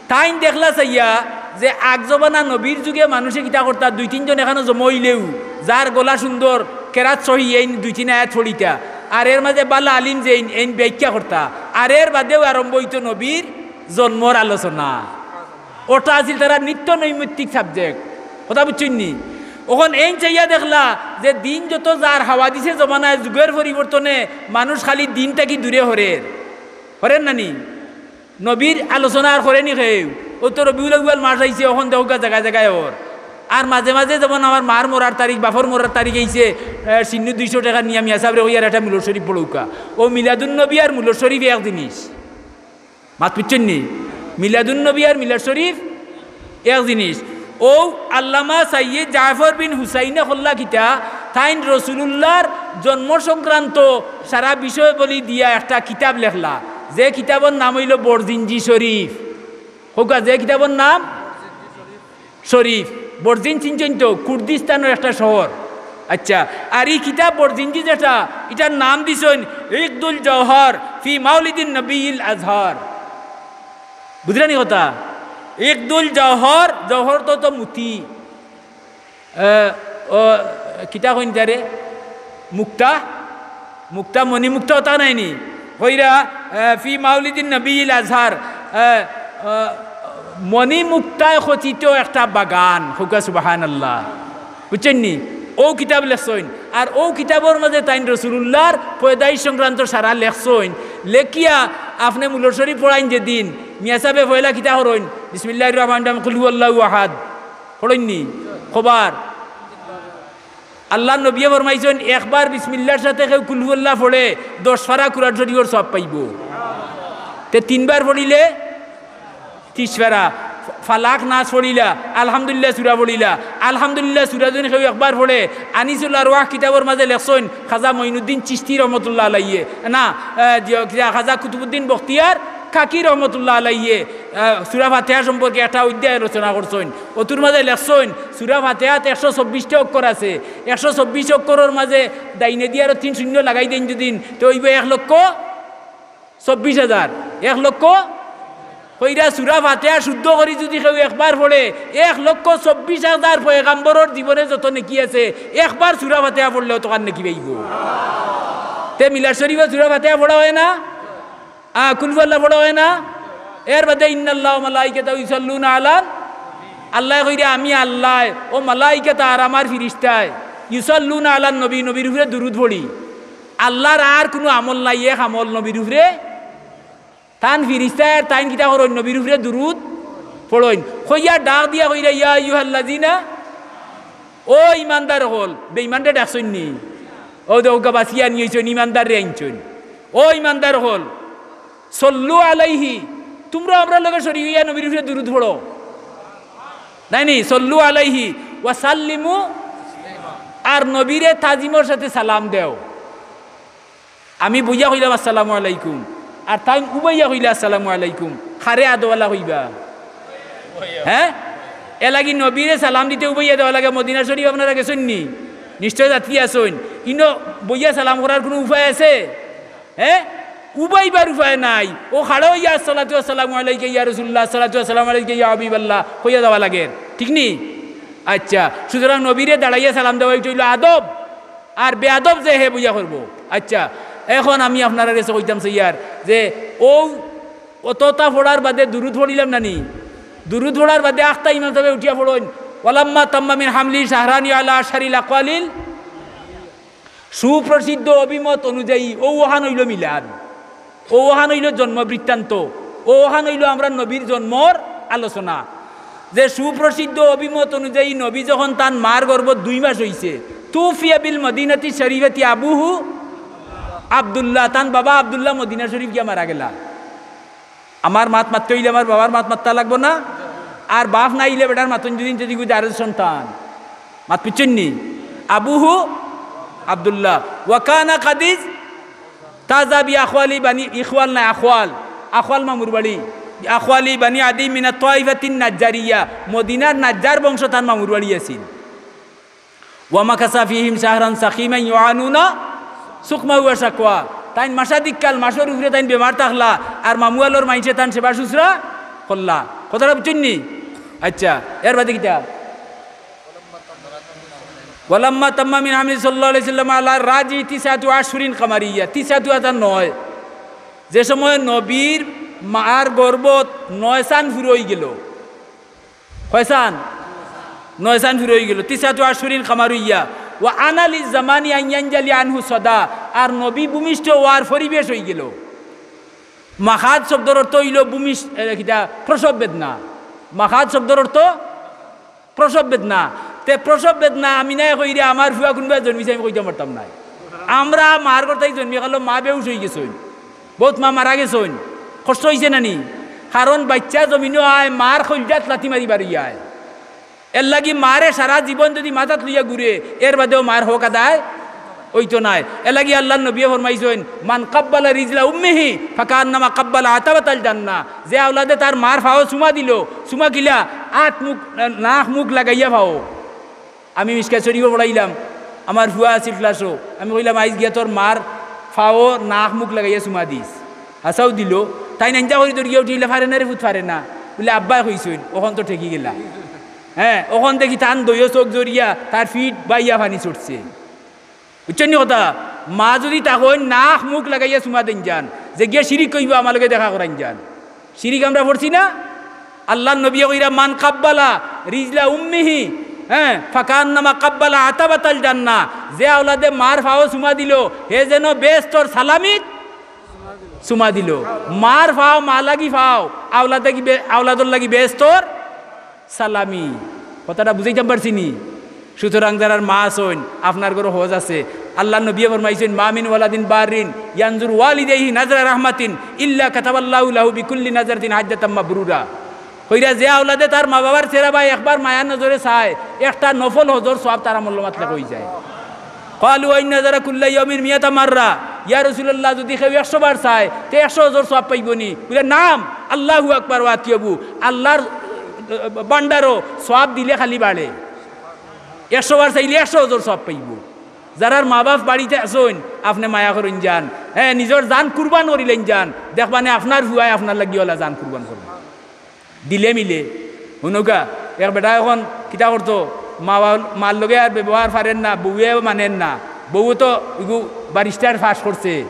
তাইন দেখলা চাইয়া যে আগ জমানা নবীর যুগে মানুষে কিতা করতা, দুই তিনজন এখানো জমা অইলেউ যার গলা সুন্দর, কেরাত সহি, এইন দুই তিন আয়াত পড়িতা, আর এর মাঝে বালা আলিম যেইন, এইন ব্যাখ্যা করতা, আর এর বাদেউ আরম্ভ অইতো নবীর জন্মর আলোচনা। ওটা আছিল তারার নিত্য নৈমিত্তিক subject। কথা বুঝছইন নি? অখন এইন চাইয়া দেখলা যে দিন যত যার, হাওয়াদিসে জমানায়, যুগর পরিবর্তনে মানুষ খালি দিন থাকি দূরে হরের, হরের না নি? নবীর আলোচনা আর করে নি কেউ। অউ তো রবিউল আউয়াল মাস আইছে, অখন দেখউক্কা জাগায় জাগায় অর। আর মাঝে মাঝে যেমন আমার মার মরার তারিখ, বাপর মরার তারিখ আইছে, এ, সিন্নু দুইশো টেকা নিয়া মিয়া সাবরে কইয়ার একটা মিলাদ শরীফ পড়উক্কা। অউ মিলাদুন নবী আর মিলাদ শরীফ এক জিনিস। মাত বুঝছইন নি? মিলাদুন নবী আর মিলাদ শরীফ এক জিনিস। অউ আল্লামা সাইয়্যিদ জাফর বিন হুসাইনে করলা কিতা, তাইন রসুলুল্লাহর জন্ম সংক্রান্ত সারা বিষয়াবলী দিয়া একটা কিতাব লেখলা, যে কিতাবর নাম অইলো বরজিনজি শরীফ। কউক্কা, যে কিতাবর নাম শরীফ। বরজিন চিনছইন তো, কুর্দিস্তানর একটা শহর। আচ্ছা, আর ই কিতাব বরজিনজি যেটা, ইটার নাম দিছইন ইকদুল জওহর ফি মাউলিদিন নবীল আজহার। বুঝরা নি কথা? ইকদুল জওহর, জওহর তো, তো মুতি। এ, ও, কিতা কইন তারে? মুক্তা? মুক্তা, মণিমুক্তা অতা নায় নি? কইরা, এ, ফি মাউলিদিন নবীল আজহার, এ, এ, মণিমুক্তায় খচিত একটা বাগান, কউক্কা সুবহানাল্লাহ। বুঝছইন নি? অউ কিতাব লেখছইন। আর অউ কিতাবর মাঝে তাইন রসুলুল্লাহর পয়দাইশ সংক্রান্ত সারা লেখছইন। লেখিয়া আপনে মিলাদ শরীফ পড়াইন যেদিন, মিয়া সাবে পয়লা কিতা করইন? বিসমিল্লাহির রহমানির রহিম, কুল হুয়াল্লাহু আহাদ। পড়ইন নি? কবার? আল্লাহর নবীয়ে ফরমাইছইন, একবার বিসমিল্লাহর সাথে কেউ কুল হুয়াল্লাহ পড়ে, দশ পারা কুরআন শরীফর সওয়াব পাইবো। তে তিনবার পড়িলে ত্রিশ পারা। ফালাক, নাস পড়িলা, আলহামদুলিল্লাহ সূরা পড়িলা। আলহামদুলিল্লাহ সূরা যুদি কেউ একবার পড়ে, আনিসুল আরওয়াহ কিতাবর মাঝে লেখছইন, খাজা মঈনুদ্দিন চিশতি রহমতুল্লাহ আলাইহি, না, আহ, জি, খাজা কুতুবুদ্দিন বখতিয়ার কাকি রহমতুল্লাহ আলাইহি, আহ, সূরা ফাতিহা সম্পর্কে একটা অধ্যায় রচনা করছইন। অতুর মাঝে লেখছইন, সূরা ফাতিহাত একশো চব্বিশটা অক্ষর আছে, একশো চব্বিশ অক্ষরর মাঝে ডাইনেদি আরো তিন শূন্য লাগাই দেইন যুদি, তে অইবো এক লক্ষ চব্বিশ হাজার। এক লক্ষ। কইরা সূরা ফাতিহা শুদ্ধ করি যুদি কেউ একবার পড়ে, এক লক্ষ চব্বিশ হাজার পয়গাম্বরর জীবনে যত নেকি আছে, একবার সূরা ফাতিহা পড়লে অতখান নেকি পাইবো। তে মিলাদ শরীফো সূরা ফাতিহা পড়া অয় না? আ, কুল হুয়াল্লাহ পড়া অয় না? এর বাদে ইন্নাল্লাহা ওয়া মালাইকাতাহু ইউসাল্লুনা আলান, আল্লায় কইরা আমি আল্লায়, ও মালাইকাত আর আমার ফিরিস্তায়, ইউসাল্লুনা আলান নবী, নবীর উপরে দুরুদ পড়ি। আল্লাহর আর কুনু আমল নাই, এক আমল নবীর উপরে। তান ফিরিস্তায় আর তাইন কিতা করইন? নবীর উপরে দুরুদ পড়ইন। কইয়া ডাক দিয়া কইরা, ইয়া আইয়ুহাল্লাযিনা, ও ইমানদার অকল, বেইমানরে ডাকছইন নি? অউ দেখউক্কা বাছিয়া আনি অইছইন, ইমানদাররে আনছইন। ও ইমানদার অকল, সল্লু আলাইহি, তুমরা আমরার লগে শরিক অইয়া নবীর উপরে দুরুদ পড়ো। নায় নি? সল্লু আলাইহি ওয়া সাল্লিমু, আর নবীরে তাজিমর সাথে সালাম দেও। আমি বইয়া কইলাম, "আসসালামু আলাইকুম," আর তাইন উবাইয়া কইলা, "আসসালামু আলাইকুম।" কারে আদবআলা কইবা? হে? এরলাগি নবীরে সালাম দিতে উবাইয়া দেওয়া লাগে। মদিনা শরিফ আপনারা গেছইন নি? নিশ্চয় যাত্রী আছইন। ইনো বইয়া সালাম করার কুনু উপায় আছে? হে? উবাইবার উপায় নাই। অউ খাড়া অইয়া, "আসসালাতু ওয়াসসালামু আলাইকা ইয়া রাসুলুল্লাহ, আসসালাতু ওয়াসসালামু আলাইকা ইয়া হাবিবাল্লাহ" কইয়া যাওয়া লাগে। ঠিক নি? আচ্ছা, সুতরাং নবীরে দাঁড়াইয়া সালাম দেওয়া ইটা অইলো আদব। আর বেয়াদব যে হে বইয়া করবো। আচ্ছা, এখন আমি আপনারার গেছে কইতাম চাইয়ার যে অউ অততা পড়ার বাদে দুরুদ পড়িলাম না নি? দুরুদ পড়ার বাদে আখতা ইমাম সাবে উঠিয়া পড়ইন, "ওয়ালাম্মা তাম্মা মিন হামলি শাহরানি আলা আশহারিল আকওয়ালিল।" সুপ্রসিদ্ধ অভিমত অনুযায়ী অউ অখান অইলো মিলাদ, অউ অখান অইলো জন্ম বৃত্তান্ত, অউ অখান অইলো আমরার নবীর জন্মর আলোচনা। যে সুপ্রসিদ্ধ অভিমত অনুযায়ী নবী যখন তান মার গর্ভত দুই মাস অইছে, তুফিয়া বিল মদিনাতি শরিফাতি আবুহু আব্দুল্লাহ, তান বাবা আব্দুল্লাহ মদিনা শরিফ গিয়া মারা গেলা। আমার মাত মাততে অইলে আমার বাবার মাত মাততা লাগবো না? আর বাপ না আইলে বেটার মাতন যদি যদি গুজে আরো সন্তান। মাত বুঝছইন নি? আবুহু আব্দুল্লাহ। ওয়া কানা কাদিজ তাজা বি আখওয়ালি বানি, ইখওয়াল না, আখওয়াল। আখওয়াল মামুর বাড়ি। আখওয়ালি বানি আদি মিনা তাইফাতিন নাজ্জারিয়া। মদিনার নাজ্জার বংশ তান মামুর বাড়ি আছিল। ওয়া মাকাসা ফিহিম শাহরান সাকিমান ইউআনুনা সুকমা ওয়া শাকওয়া। তাইন মাসাদিক কাল মাসর উপরে তাইন বেমার থাকলা, আর মামুয়ালর মাইনষে তান সেবা শুশ্রূষা করলা। কথাটা বুঝছইন নি? আচ্ছা, এর বাদে কিতা? ওয়ালাম্মা তাম্মা মিন হামলি সাল্লাল্লাহু আলাইহি ওয়াসাল্লাম আলা রাজি তিসআতু আশহুরিন কামারিয়া, তিসআতু আতা নয়। যে সময় নবীর মার গর্ভত নয় চান পুরা অইগেল। কয় চান? নয় চান পুরা অইগেল। তিসআতু আশহুরিন কামারিয়া। ওয়া আনা লিজ জামানি আন ইয়ানজালি আনহু সদা। আর নবী ভূমিষ্ঠ অওয়ার পরিবেশ অইগেল। মাখাদ শব্দর অর্থ অইল ভূমিষ্ঠ, এ, কিতা? প্রসব বেদনা। মাখাদ শব্দর অর্থ প্রসব বেদনা। তে প্রসব বেদনা আমিনায় কইরা আমার ফুয়া কুনবায় জন্মিছে আমি কইতাম পারতাম নায়। আমরা মার গর্ভ থাকি জন্মি কালো মা বেহুশ অইগেছইন, বউত মা মারা গেছইন, কষ্ট অইছে না নি? কারণ বাইচ্চা জমিনো আয়, মার কইলজাত লাথি মারি বারইয়া আয়। এরলাগি মারে সারা জীবন যুদি মাথাত লইয়া ঘুরে, এর বাদেও মার হক আদায় অইতো নায়। এরলাগি আল্লার নবিয়ে ফরমাইছইন, "মান কাব্বালা রিজলা উম্মিহি ফাকান্নামা কাব্বালা আতাবাতাল জান্নাহ।" যে আওলাদে তার মার ফাও চুমা দিল, চুমা কিলা? আত মুখ, নাক মুখ লাগাইয়া ফাও। আমি মিশকাত শরিফো পড়াইলাম, আমার ফুয়া আছিল ক্লাসো, আমি কইলাম, "আইজ গিয়া তোর মার ফাও নাক মুখ লাগাইয়া চুমা দিস।" হাছাউ দিল। তাইন আইন্দা করি দৌড়িয়া উঠিলা, "ফারে না রে ফুত, ফারে না।" বুলে, "আব্বায় কইছইন।" অখন তো ঠেকি গেলা। হ্যাঁ, অখন দেখি তান দইও চউখ জরিয়া তার ফিট বাইয়া পানি ছুটছে। বুঝছইন নি কথা? মা যুদি থাকইন, নাক মুখ লাগাইয়া চুমা দেইন যান, যে গিয়া শিরিক কইবো, আমার লগে দেখা করাইন যান। শিরিক আমরা পড়ছি না? আল্লার নবিয়ে কইরা, "মান কাব্বালা রিজলা উম্মিহি, হ্যাঁ, ফাকান্নামা কাব্বালা আতাবাতাল জান্নাহ।" যে আওলাদে মার ফাও চুমা দিল, হে যেন বেহেস্তর সালামিত চুমা দিল। মার ফাও, মা লাগি ফাও, আওলাদ লাগি বে-, আওলাদর লাগি বেহেস্তর সালামি। কথাটা বুঝাইতাম পারছি নি? সুতরাং যারার মা আছইন, আপনার ঘরো হজ আছে। আল্লার নবিয়ে ফরমাইছইন, "মা মিন ওয়ালাদিন বাররিন ইয়ানজুরু ওয়ালিদাইহি নাজরা রাহমাতিন ইল্লা কাতাবাল্লাহু লাহু বিকুল্লি নাজরাতিন হাজ্জাতাম মাবরুরা।" কইরা যে আওলাদে তার মা বাবার চেহারা বায় একবার মায়ার নজরে চায়, একটা নফল হজর সওয়াব তার আমলনামাত লেখা অইযায়। ক্বালু ওয়া ইন নাজারা কুল্লা ইয়াউমিন মিয়াতা মাররা। ইয়া রাসূলুল্লাহ, যুদি কেউ একশো বার চায়, তে একশো হজর সওয়াব পাইবো নি? বুলে, "নাম, আল্লাহু আকবার ওয়া আতিয়াবু।" আল্লার, আহ, ভান্ডারো সওয়াব দিলে খালি বাড়ে। একশো বার চাইলে একশো হজর সওয়াব পাইবো। যারার মা বাপ বাড়িত আছইন, আপনে মায়া করইন যান, হ্যাঁ, নিজর জান কুরবান করিলাইন যান, দেখবানে আপনার ফুয়ায় আপনার লাগি অলা জান কুরবান করবো। দিলে মিলে। হুনউক্কা, এক বেটায় অখন কিতা করতো, মা বাপ, মার লগে আর ব্যবহার পারের না, বউয়ে মানের না। বউ তো ইগু ব্যারিস্টার পাস করছে,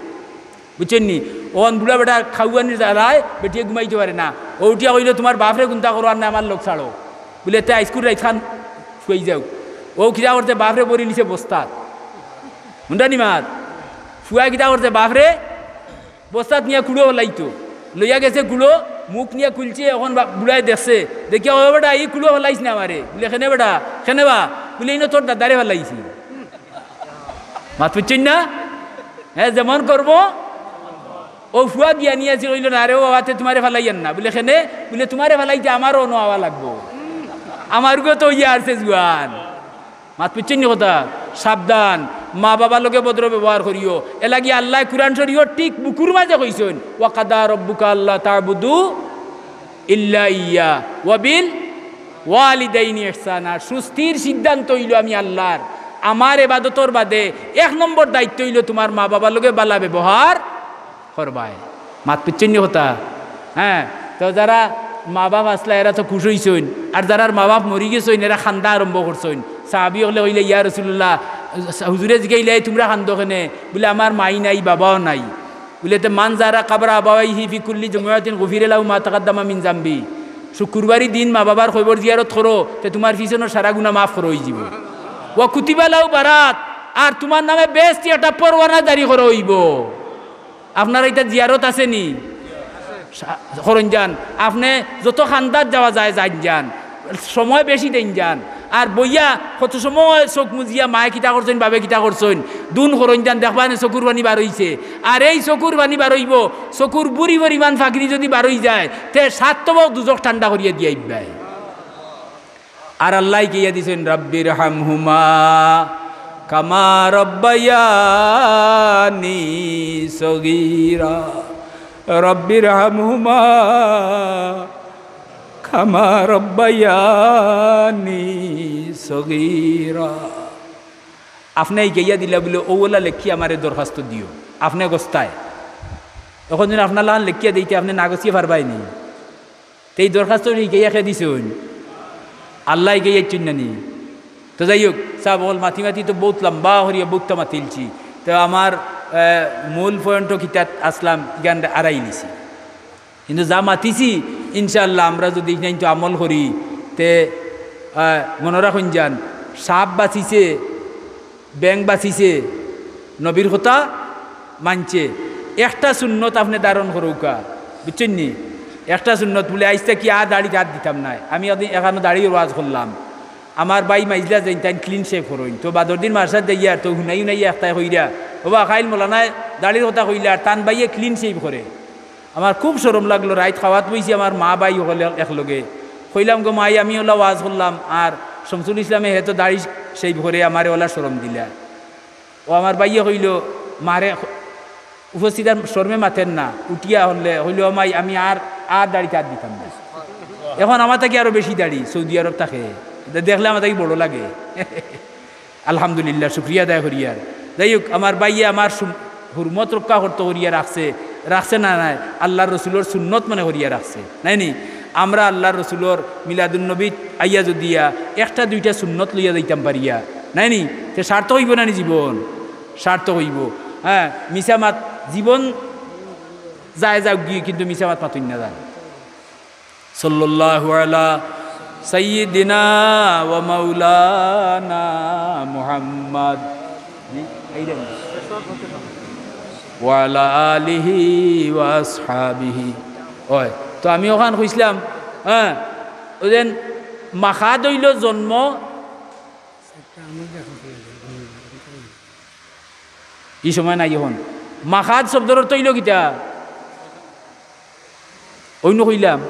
বুঝছইন নি? অখন বুড়া বেটা খাওয়ানির জ্বালায় বেটিয়ে ঘুমাইতো পারে না। অউ উঠিয়া কইলো, "তুমার বাপরে কুন্তা করো, আর না আমার লগ ছাড়ো।" বুলে, "তে আইজকুর রাইতখান শুয়াই যাও।" অউ কিতা করছে, বাপরে ভরি নিছে বস্তাত। হুনরা নি মাত? ফুয়ায় কিতা করছে, বাপরে বস্তাত নিয়া কুড়ো ফালাইতো। লইয়া গেছে কুড়ো, মুখ নিয়া খুলছে, অখন বা-, বুড়ায় দেখছে। দেখিয়া, "ও বেটা, ই কুড়ো ফালাইছ না আমারে।" বুলে, "কেনে বেটা, কেনে বা?" বুলে, "ইনো তোর দাদারে ফালাইছি।" মাত বুঝছইন না? হ্যাঁ, যেমন কর্ম। অউ ফুয়া জ্ঞানী আছিল, কইলো, "না রে ও বাবা, তে তুমারে ফালাইয়ার না।" বুলে, "কেনে?" বুলে, "তুমারে ফালাইতে আমারও অনো আওয়া লাগবো। আমারগু তো অইয়া আরছে জুয়ান।" মাত বুঝছইন নি কথা? সাবধান, মা বাবার লগে ভদ্র ব্যবহার করিও। এরলাগি আল্লায় কুরআন শরিফো ঠিক বুকুর মাঝে কইছইন, "ওয়া কাদা রব্বুকা আল্লা তা'বুদু ইল্লা ইয়্যাহু ওয়া বিল ওয়ালিদাইনি ইহসানা।" সুস্থির সিদ্ধান্ত অইলো আমি আল্লার, আমার এবাদতর বাদে এক নম্বর দায়িত্ব অইলো তুমার মা বাবার লগে ভালা ব্যবহার করবায়। মাত বুঝছইন নি কথা? হ্যাঁ, তো যারা মা বাপ আছলা, এরা তো খুশ অইছইন, আর যারার মা বাপ মরি গেছইন, এরা কান্দা আরম্ভ করছইন। সাহাবি অকলে কইলে, "ইয়া রাসূলুল্লাহ, হুজুরে জিগাইলা, 'তুমরা কান্দো কেনে?' বুলে, 'আমার মাই নাই, বাবাও নাই।' বুলে, "তে মান জারা কাবরা আবাওয়াইহি ফি কুল্লি জুমুআতিন গুফিরা লাহু মা তাকাদ্দামা মিন জামবি।" শুক্রবারি দিন মা বাবার কবর জিয়ারত করো, তে তুমার পিছনর সারা গুনা মাফ করা অইযিবো। "ওয়া কুতিবা লাহু বারাত", আর তুমার নামে বেহেস্তি একটা পরোয়ানা জারি করা অইবো। আপনার ইটা জিয়ারত আছে নি? সা-, করইন যান। আপনে যত কান্দাত যাওয়া যায়, যাইন যান। সময় বেশি দেইন যান। আর বইয়া কত সময় চউখ মুজিয়া মায়ে কিতা করছইন, বাবে কিতা করছইন, দুন করইন যান, দেখবানে চকুর পানি বার অইছে। আর এই চকুর পানি বার অইবো, চকুর বুড়ি পরিমাণ পানি যুদি বার অইযায়, তে সাত তবক দুজখ ঠান্ডা করিয়া দিয়া আইবায়। আর আল্লায় কইয়া দিছইন, "রাব্বির হামহুমা কামা রব্বায়ানি সগীরা। রাব্বির হামহুমা কামা রব্বায়ানি সগীরা।" আপনে কইয়া দিলা বুলে, "অউ অলা লেখি আমারে দরখাস্ত দিও।" আপনে গস্তায়। অখন যুদি আপনার লাখান লেখিয়া দেইতে আপনে না গছিয়া পারবায় নি? তে ই দরখাস্ত হিকাইয়া কে দিছইন? আল্লায় হিকাইয়া দিছইন না নি? তো যাই হউক, সাব অকল মাতি মাতি তো বউত লম্বা করিয়া বউততা মাতিলছি। তো আমার, আহ, মূল পয়েন্টও কিতাত আসলাম, ইখান আরাইলিছি। কিন্তু যা মাতিছি, ইনশাআল্লাহ আমরা যুদি ইখান তো আমল করি, তে, আহ, মনো রাখইন যান, সাপ বাচিছে, ব্যাং বাচিছে, নবীর কথা মানছে। একটা সুন্নত আপনে ধারণ করউক্কা, বুঝছইন নি? একটা সুন্নত বুলে, আইজ থাকি আর দাড়িত আত দিতাম নায়। আমি একদিন এখানো দাড়ির ওয়াজ করলাম, আমার ভাই মাইজলা যাইন, তাইন ক্লিন শেভ করইন। তো বাদর দিন মাদ্রাসাত যাইয়ার তো হুনাই হুনাই একটায় কইরা, "ওবা, কাইল মৌলানায় দাড়ির কথা কইলা, আর তান ভাইয়ে ক্লিন শেভ করে।" আমার খুব শরম লাগলো, রাইত খাওয়াত বইছি আমার মা ভাই হকলে একলগে। কইলাম, "গো মাই, আমি অলা ওয়াজ করলাম, আর শামসুল ইসলামে হে তো দাড়ি শেভ করে, আমারে অলা শরম দিলা।" ও আমার ভাইয়ে কইলো, মারে উপস্থিত আর শরমে মাতের না, উঠিয়া হলে কইলো, "ও মাই, আমি আর, আর দাড়িত আত দিতাম না।" এখন আমার থাকি আরো বেশি দাড়ি, সৌদি আরব থাকে, দে-, দেখলে আমার থাকি বড় লাগে। আলহামদুলিল্লাহ, শুকরিয়া আদায় করিয়ার। যাই হউক, আমার ভাইয়ে আমার সুম-, হুরমত রক্ষা করতো করিয়া রাখছে, রাখছে না নায়, আল্লার রসুলর সুন্নত মনে করিয়া রাখছে, নায় নি? আমরা আল্লার রসুলর মিলাদুন্নবীত আইয়া যুদিয়া একটা দুইটা সুন্নত লইয়া যাইতাম পারিয়া, নায় নি? তে সার্থক অইবো না নি জীবন? সার্থক অইবো। হ্যাঁ, মিছা মাত, জীবন যায় যাউকগি, কিন্তু মিছা মাত মাতইন না যান। সাল্লাল্লাহু আলা সাইয়্যিদিনা ওয়া মাওলানা মুহাম্মদ। জি, এই দেন। ওয়া আলা আলিহি ওয়া আসহাবিহি। ওই, তো আমি অখান কইছলাম, হ্যাঁ, ওই যেন মাখাদ অইলো জন্ম, ই সময় নাই অখন। মাখাদ শব্দর অর্থ অইলো কিতা? অইন্য কইলাম?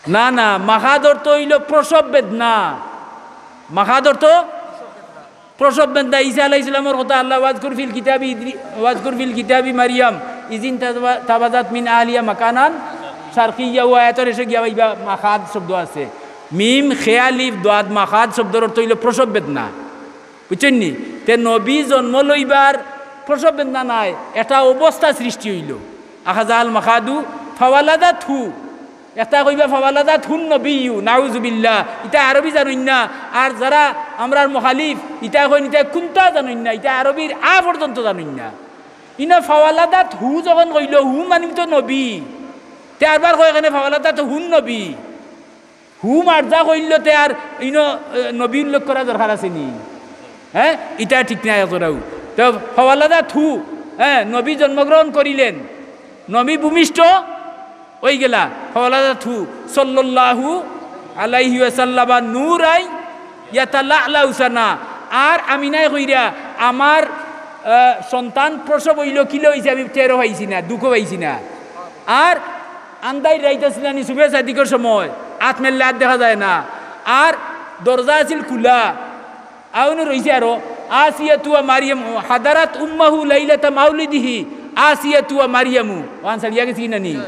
না, না, মাখাদ অর্থ অইলো প্রসব বেদনা। মাখাদ অর্থ প্রসব বেদনা। ঈসা আলাইহিস সালামর কথা আল্লাহ, "ওয়াজকুর ফিল কিতাবি ইদ্রি-, ওয়াজকুর ফিল কিতাবি মারিয়াম, ইজিন তাবা-, তাবাজাত মিন আহলিয়া মাকানান শারকিয়্যা", ও আয়াতর শেষে গিয়া পাইবা মাখাদ শব্দ আছে। মিম, খে আলিফ, দোয়াদ, মাখাদ শব্দর অর্থ অইলো প্রসব বেদনা। বুঝছইন নি? তে নবী জন্ম লইবার প্রসব বেদনা নায়, একটা অবস্থা সৃষ্টি অইলো। আখাযাহাল মাখাদু ফাওয়ালাদাতহু। একটা কইবা ফাওয়ালাদাতহুন নবিয়্যু, নাউজুবিল্লাহ। ইতা আরবি জানইন না। আর যারা আমরার মুখালিফ, ইতা কইন, ইতা কুন্তা জানইন না, ইতা আরবির আ পর্যন্ত জানইন না। ইনো ফাওয়ালাদাতহু যখন কইলো, হু মানি তো নবী। তে আরবার কয় এখানে ফাওয়ালাদাতহুন নবী। হু মার্জা কইলো তে আর ইনো, এ, নবী উল্লেখ করা দরকার আছে নি? হ্যাঁ, ইটা ঠিক নাই এতটাও। তো ফাওয়ালাদাতহু, হ্যাঁ, নবী জন্মগ্রহণ করিলেন, নবী ভূমিষ্ঠ অইগেলা। ফাওয়ালাদাতহু সাল্লাল্লাহু আলাইহি ওয়াসাল্লামা নূরাই ইয়াতালাআলাউ সানা। আর আমিনায় কইরা, আমার, আহ, সন্তান প্রসব অইলো, কিলা অইছে আমি টেরও পাইছি না, দুখও পাইছি না। আর আন্দাইর রাইত আছিল না নি, সুবে সাদিকর সময়, আত মেললে আত দেখা যায় না। আর দরজা আছিল খুলা, আউনু রইছে আরো, আসিয়াতু ওয়া মারিয়াম, হাদারাত উম্মাহু লাইলাতা মাউলিদিহি, আসিয়াতু ওয়া মারিয়ামু, ওয়ান সারিয়া গেছি না নি?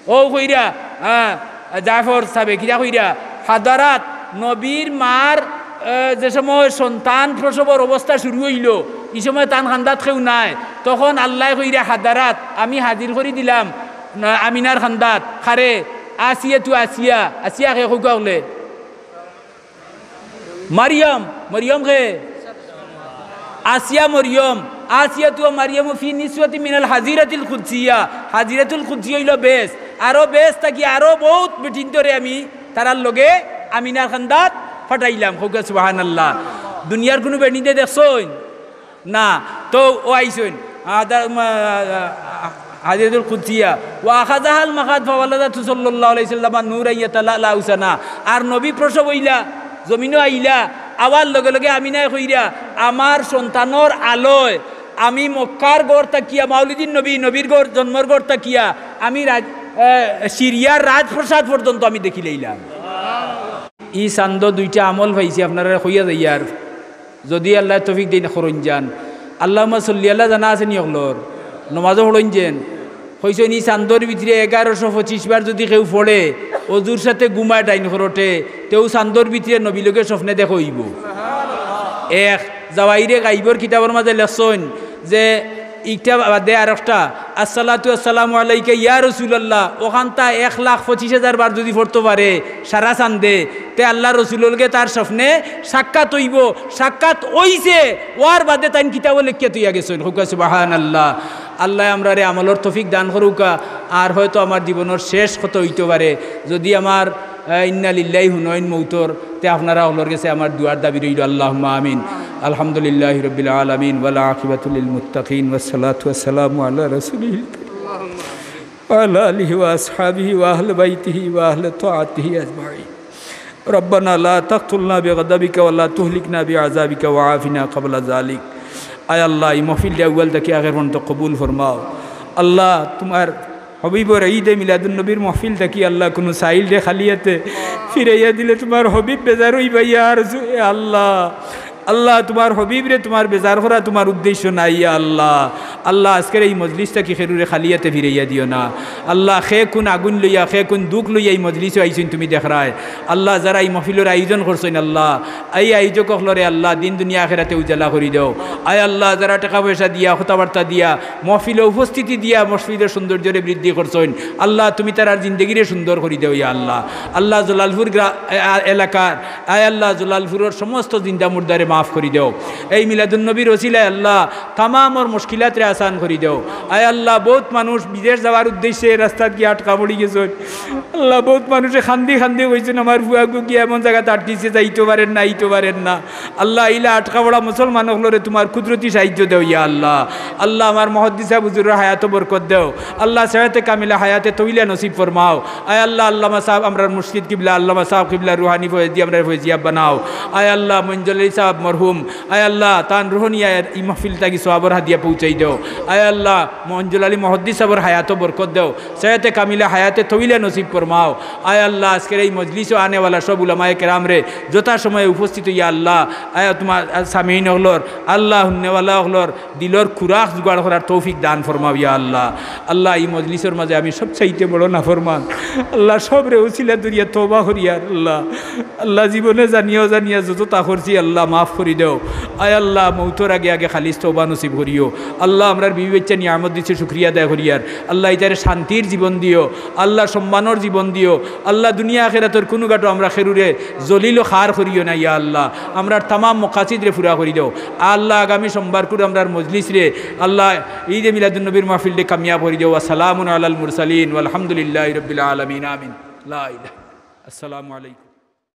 ও কইরা, হ্যাঁ, জাফর সাবে কিরা কইরা, হাদারাত নবীর মার, আহ, যে সময় সন্তান প্রসবর অবস্থা শুরু অইলো, ই সময় তান কান্দাত কেউ নাই, তখন আল্লায় কইরা, হাদারাত, আমি হাজির করি দিলাম, না, আমিনার কান্দাত, কারে, আসিয়াতু আসিয়া, আসিয়া কে কউকা অকলে? মারিয়াম, মারিয়াম কে? আসিয়া মারিয়াম, আসিয়াতু ওয়া মারিয়ামু ফি নিসওয়াতি মিনাল হাজিরাতিল কুদসিয়া। হাজিরাতুল কুদসিয়া অইলো বেহেস্ত। আরো বেহেস্ত থাকি আরো বউত বেটিন্তরে আমি তারার লগে আমিনার কান্দাত পাঠাইলাম। কউকা সুবহানাল্লাহ। দুনিয়ার কুনু বেটিন্তে দেখছইন? না। তো ও আইছইন। আদা-, মা-, হাজিরাতুল কুদসিয়া। ওয়া আখাযাহাল মাখাদ ফাওয়ালাদাতহু সাল্লাল্লাহু আলাইহি ওয়াসাল্লাম নূরান ইয়াতালাআলাউ সানা। আর নবী প্রসব অইলা, জমিনো আইলা, আওয়ার লগে লগে আমিনায় কইরা, আমার সন্তানর আলোয় আমি মক্কার ঘর থাকিয়া, মাউলিদিন নবী, নবীর ঘর, জন্মর ঘর থাকিয়া আমি রাজ-, এ, সিরিয়ার রাজপ্রাসাদ পর্যন্ত আমি দেখিলাইলাম। ই চান্দো দুইটা আমল পাইছি, আপনারারে কইয়া যাইয়ার। যুদি আল্লায় তৌফিক দেইন, করইন যান। আল্লাহুম্মা সাল্লি আলা জানা আছে নি অকলর? নমাজো পড়ইন যেন। কইছইন, ই চান্দর ভিতরে এগারোশো পঁচিশ বার যুদি কেউ পড়ে, অজুর সাথে ঘুমায় ডাইন করটে, তেউ চান্দর ভিতরে নবীর লগে স্বপ্নে দেখা অইবো। এক, জাওয়াহিরে গাইবর কিতাবর মাঝে লেখছইন যে ইটা বাদে আরোকটা, "আসসালাতু আসসালামু আলাইকা ইয়া রাসূলুল্লাহ", অখানতা এক লাখ পঁচিশ হাজার বার যুদি পড়তো পারে সারা চান্দে, তে আল্লার রসুলর লগে তার স্বপ্নে সাক্ষাৎ অইবো, সাক্ষাৎ অইছে, অওয়ার বাদে তাইন কিতাবো লেখিয়া থইয়া গেছইন। কউক্কা সুবহানাল্লাহ। আল্লায় আমরারে আমলর তৌফিক দান করউক্কা। আর হয়তো আমার জীবনর শেষ কথা অইতো পারে, যুদি আমার, আহ, ইন্না লিল্লাহি হুনইন মউতর, তে আপনারা হকলর গেছে আমার দোয়ার দাবি রইলো, আল্লাহুম্মা আমিন। আলহামদুলিল্লাহি রাব্বিল আলামিন, ওয়াল আকিবাতু লিল মুত্তাকিন, ওয়াস সালাতু ওয়াস সালামু আলা রাসূলিল কারীম, ওয়া আলা আলিহি ওয়া আসহাবিহি ওয়া আহলি বাইতিহি ওয়া আহলি তাআতিহি আজমাইন। রব্বানা লা তাকতুলনা বিগাদাবিকা ওয়া লা তুহলিকনা বিআযাবিকা ওয়া আফিনা ক্বাবলা যালিক। আয় আল্লাহ, ই মাহফিলটা আউয়াল থাকি আখের পর্যন্ত কবুল ফরমাও। আল্লাহ, তুমার হাবিবর ঈদে মিলাদুন নবীর মাহফিল থাকি আল্লাহ কুনু সাইলরে খালি আতে ফিরাইয়া দিলে তুমার হাবিব বেজার অইবা, ইয়া আরজু, এ আল্লাহ। আল্লাহ, তুমার হাবিবরে তুমার বেজার করা তুমার উদ্দেশ্য নায়, ইয়া আল্লাহ। আল্লাহ, আজকের এই মজলিস থাকি কেউরে খালি আতে ফিরাইয়া দিও না। আল্লাহ, কে কুন আগুন লইয়া, কে কুন দুখ লইয়া এই মজলিসো আইছইন তুমি দেখরায়। আল্লাহ, যারা এই মাহফিলর আয়োজন করছইন, আল্লাহ, এই আয়োজক অকলরে আল্লাহ, দিন দুনিয়া আখেরাতে উজালা করি দেও। আয় আল্লাহ, যারা টেকা পয়সা দিয়া, কথাবার্তা দিয়া, মাহফিলো উপস্থিতি দিয়া মাহফিলর সৌন্দর্যরে বৃদ্ধি করছইন, আল্লাহ, তুমি তারার জিন্দেগিরে সুন্দর করি দেও, ইয়া আল্লাহ। আল্লাহ, জলালপুর গ্রা-, এ-, আ-, এলাকার, আয় আল্লাহ, জলালপুরর সমস্ত জিন্দা মুর্দারে মাফ করি দেও। এই মিলাদুন নবীর ওসিলায় আল্লাহ, তামামর মুশকিলাতরে আসান করি দেও। আয় আল্লাহ, বউত মানুষ বিদেশ যাওয়ার উদ্দেশ্যে রাস্তাত গিয়া আটকা পড়ি গেছইন। আল্লাহ, বউত মানুষে কান্দি কান্দি কইছইন, "আমার ফুয়াগু গিয়া এমন জাগাত আটকিছে, যাইতো পারের না, আইতো পারের না।" আল্লাহ, ইলা আটকা পড়া মুসলমান অকলরে তুমার কুদরতি সাহায্য দেও, ইয়া আল্লাহ। আল্লাহ, আমার মুহাদ্দিস সাব হুজুরর হায়াতো বরকত দেও। আল্লাহ, সেহতে কামিলা হায়াতে তউইলা নসিব ফরমাও। আয় আল্লাহ, আল্লামা সাব, আমরার মুর্শিদ কিবলা, আল্লামা সাব কিবলা রুহানি ফয়েজি, আমরার ফয়েজিয়াব বানাও। আয় আল্লাহ, মঞ্জুল আলী সাব মরহুম, আয় আল্লাহ, তান রুহ নিয়া ই মাহফিল থাকি সওয়াবর হাদিয়া পৌঁছাই দেও। আয় আল্লাহ, মঞ্জুল আলী মুহাদ্দিস সাবর হায়াতো বরকত দেও, সেহতে কামিলা হায়াতে তউইলা নসিব ফরমাও। আয় আল্লাহ, আজকের এই মজলিসো আনেওয়ালা সব উলামায়ে কেরামরে যথাসময়ে উপস্থিত অইয়া আল্লাহ, আয় তুমার সামিইন অকলর, আল্লাহ, হুননেওয়ালা অকলর দিলর খুরাক জোগাড় করার তৌফিক দান ফরমাও, ইয়া আল্লাহ। আল্লাহ, ই মজলিসর মাঝে আমি সবচাইতে বড় নাফরমান। আল্লাহ, সবরে উসিলা ধরিয়া তওবা করিয়ার আল্লাহ। আল্লাহ, জীবনে জানিয়া অজানিয়া যততা করছি, আল্লাহ, মাফ করি দেও। আয় আল্লাহ, মউতর আগে আগে খালিস তওবা নসিব করিও। আল্লাহ, আমরার বিবি বাইচ্চা নিয়ামত দিছে, শুকরিয়া আদায় করিয়ার। আল্লাহ, ইতারে শান্তির জীবন দিও। আল্লাহ, সম্মানর জীবন দিও। আল্লাহ, দুনিয়া আখেরাতর কুনু ঘাটো আমরা কেউরে জলিল ও খার করিও না, ইয়া আল্লাহ। আমরার তামাম মকাসিদরে পুরা করি দেও। আল্লাহ, আগামী সোমবার কুর আমরার মজলিসরে, আল্লাহ, ঈদে মিলাদুন নবীর মাহফিলরে কামিয়াব করি দেও। ওয়া সালামুন আলাল মুরসালিন, ওয়ালহামদুলিল্লাহি রাব্বিল আলামিন। আমিন। লা ইলাহা। আসসালামু আলাইকুম।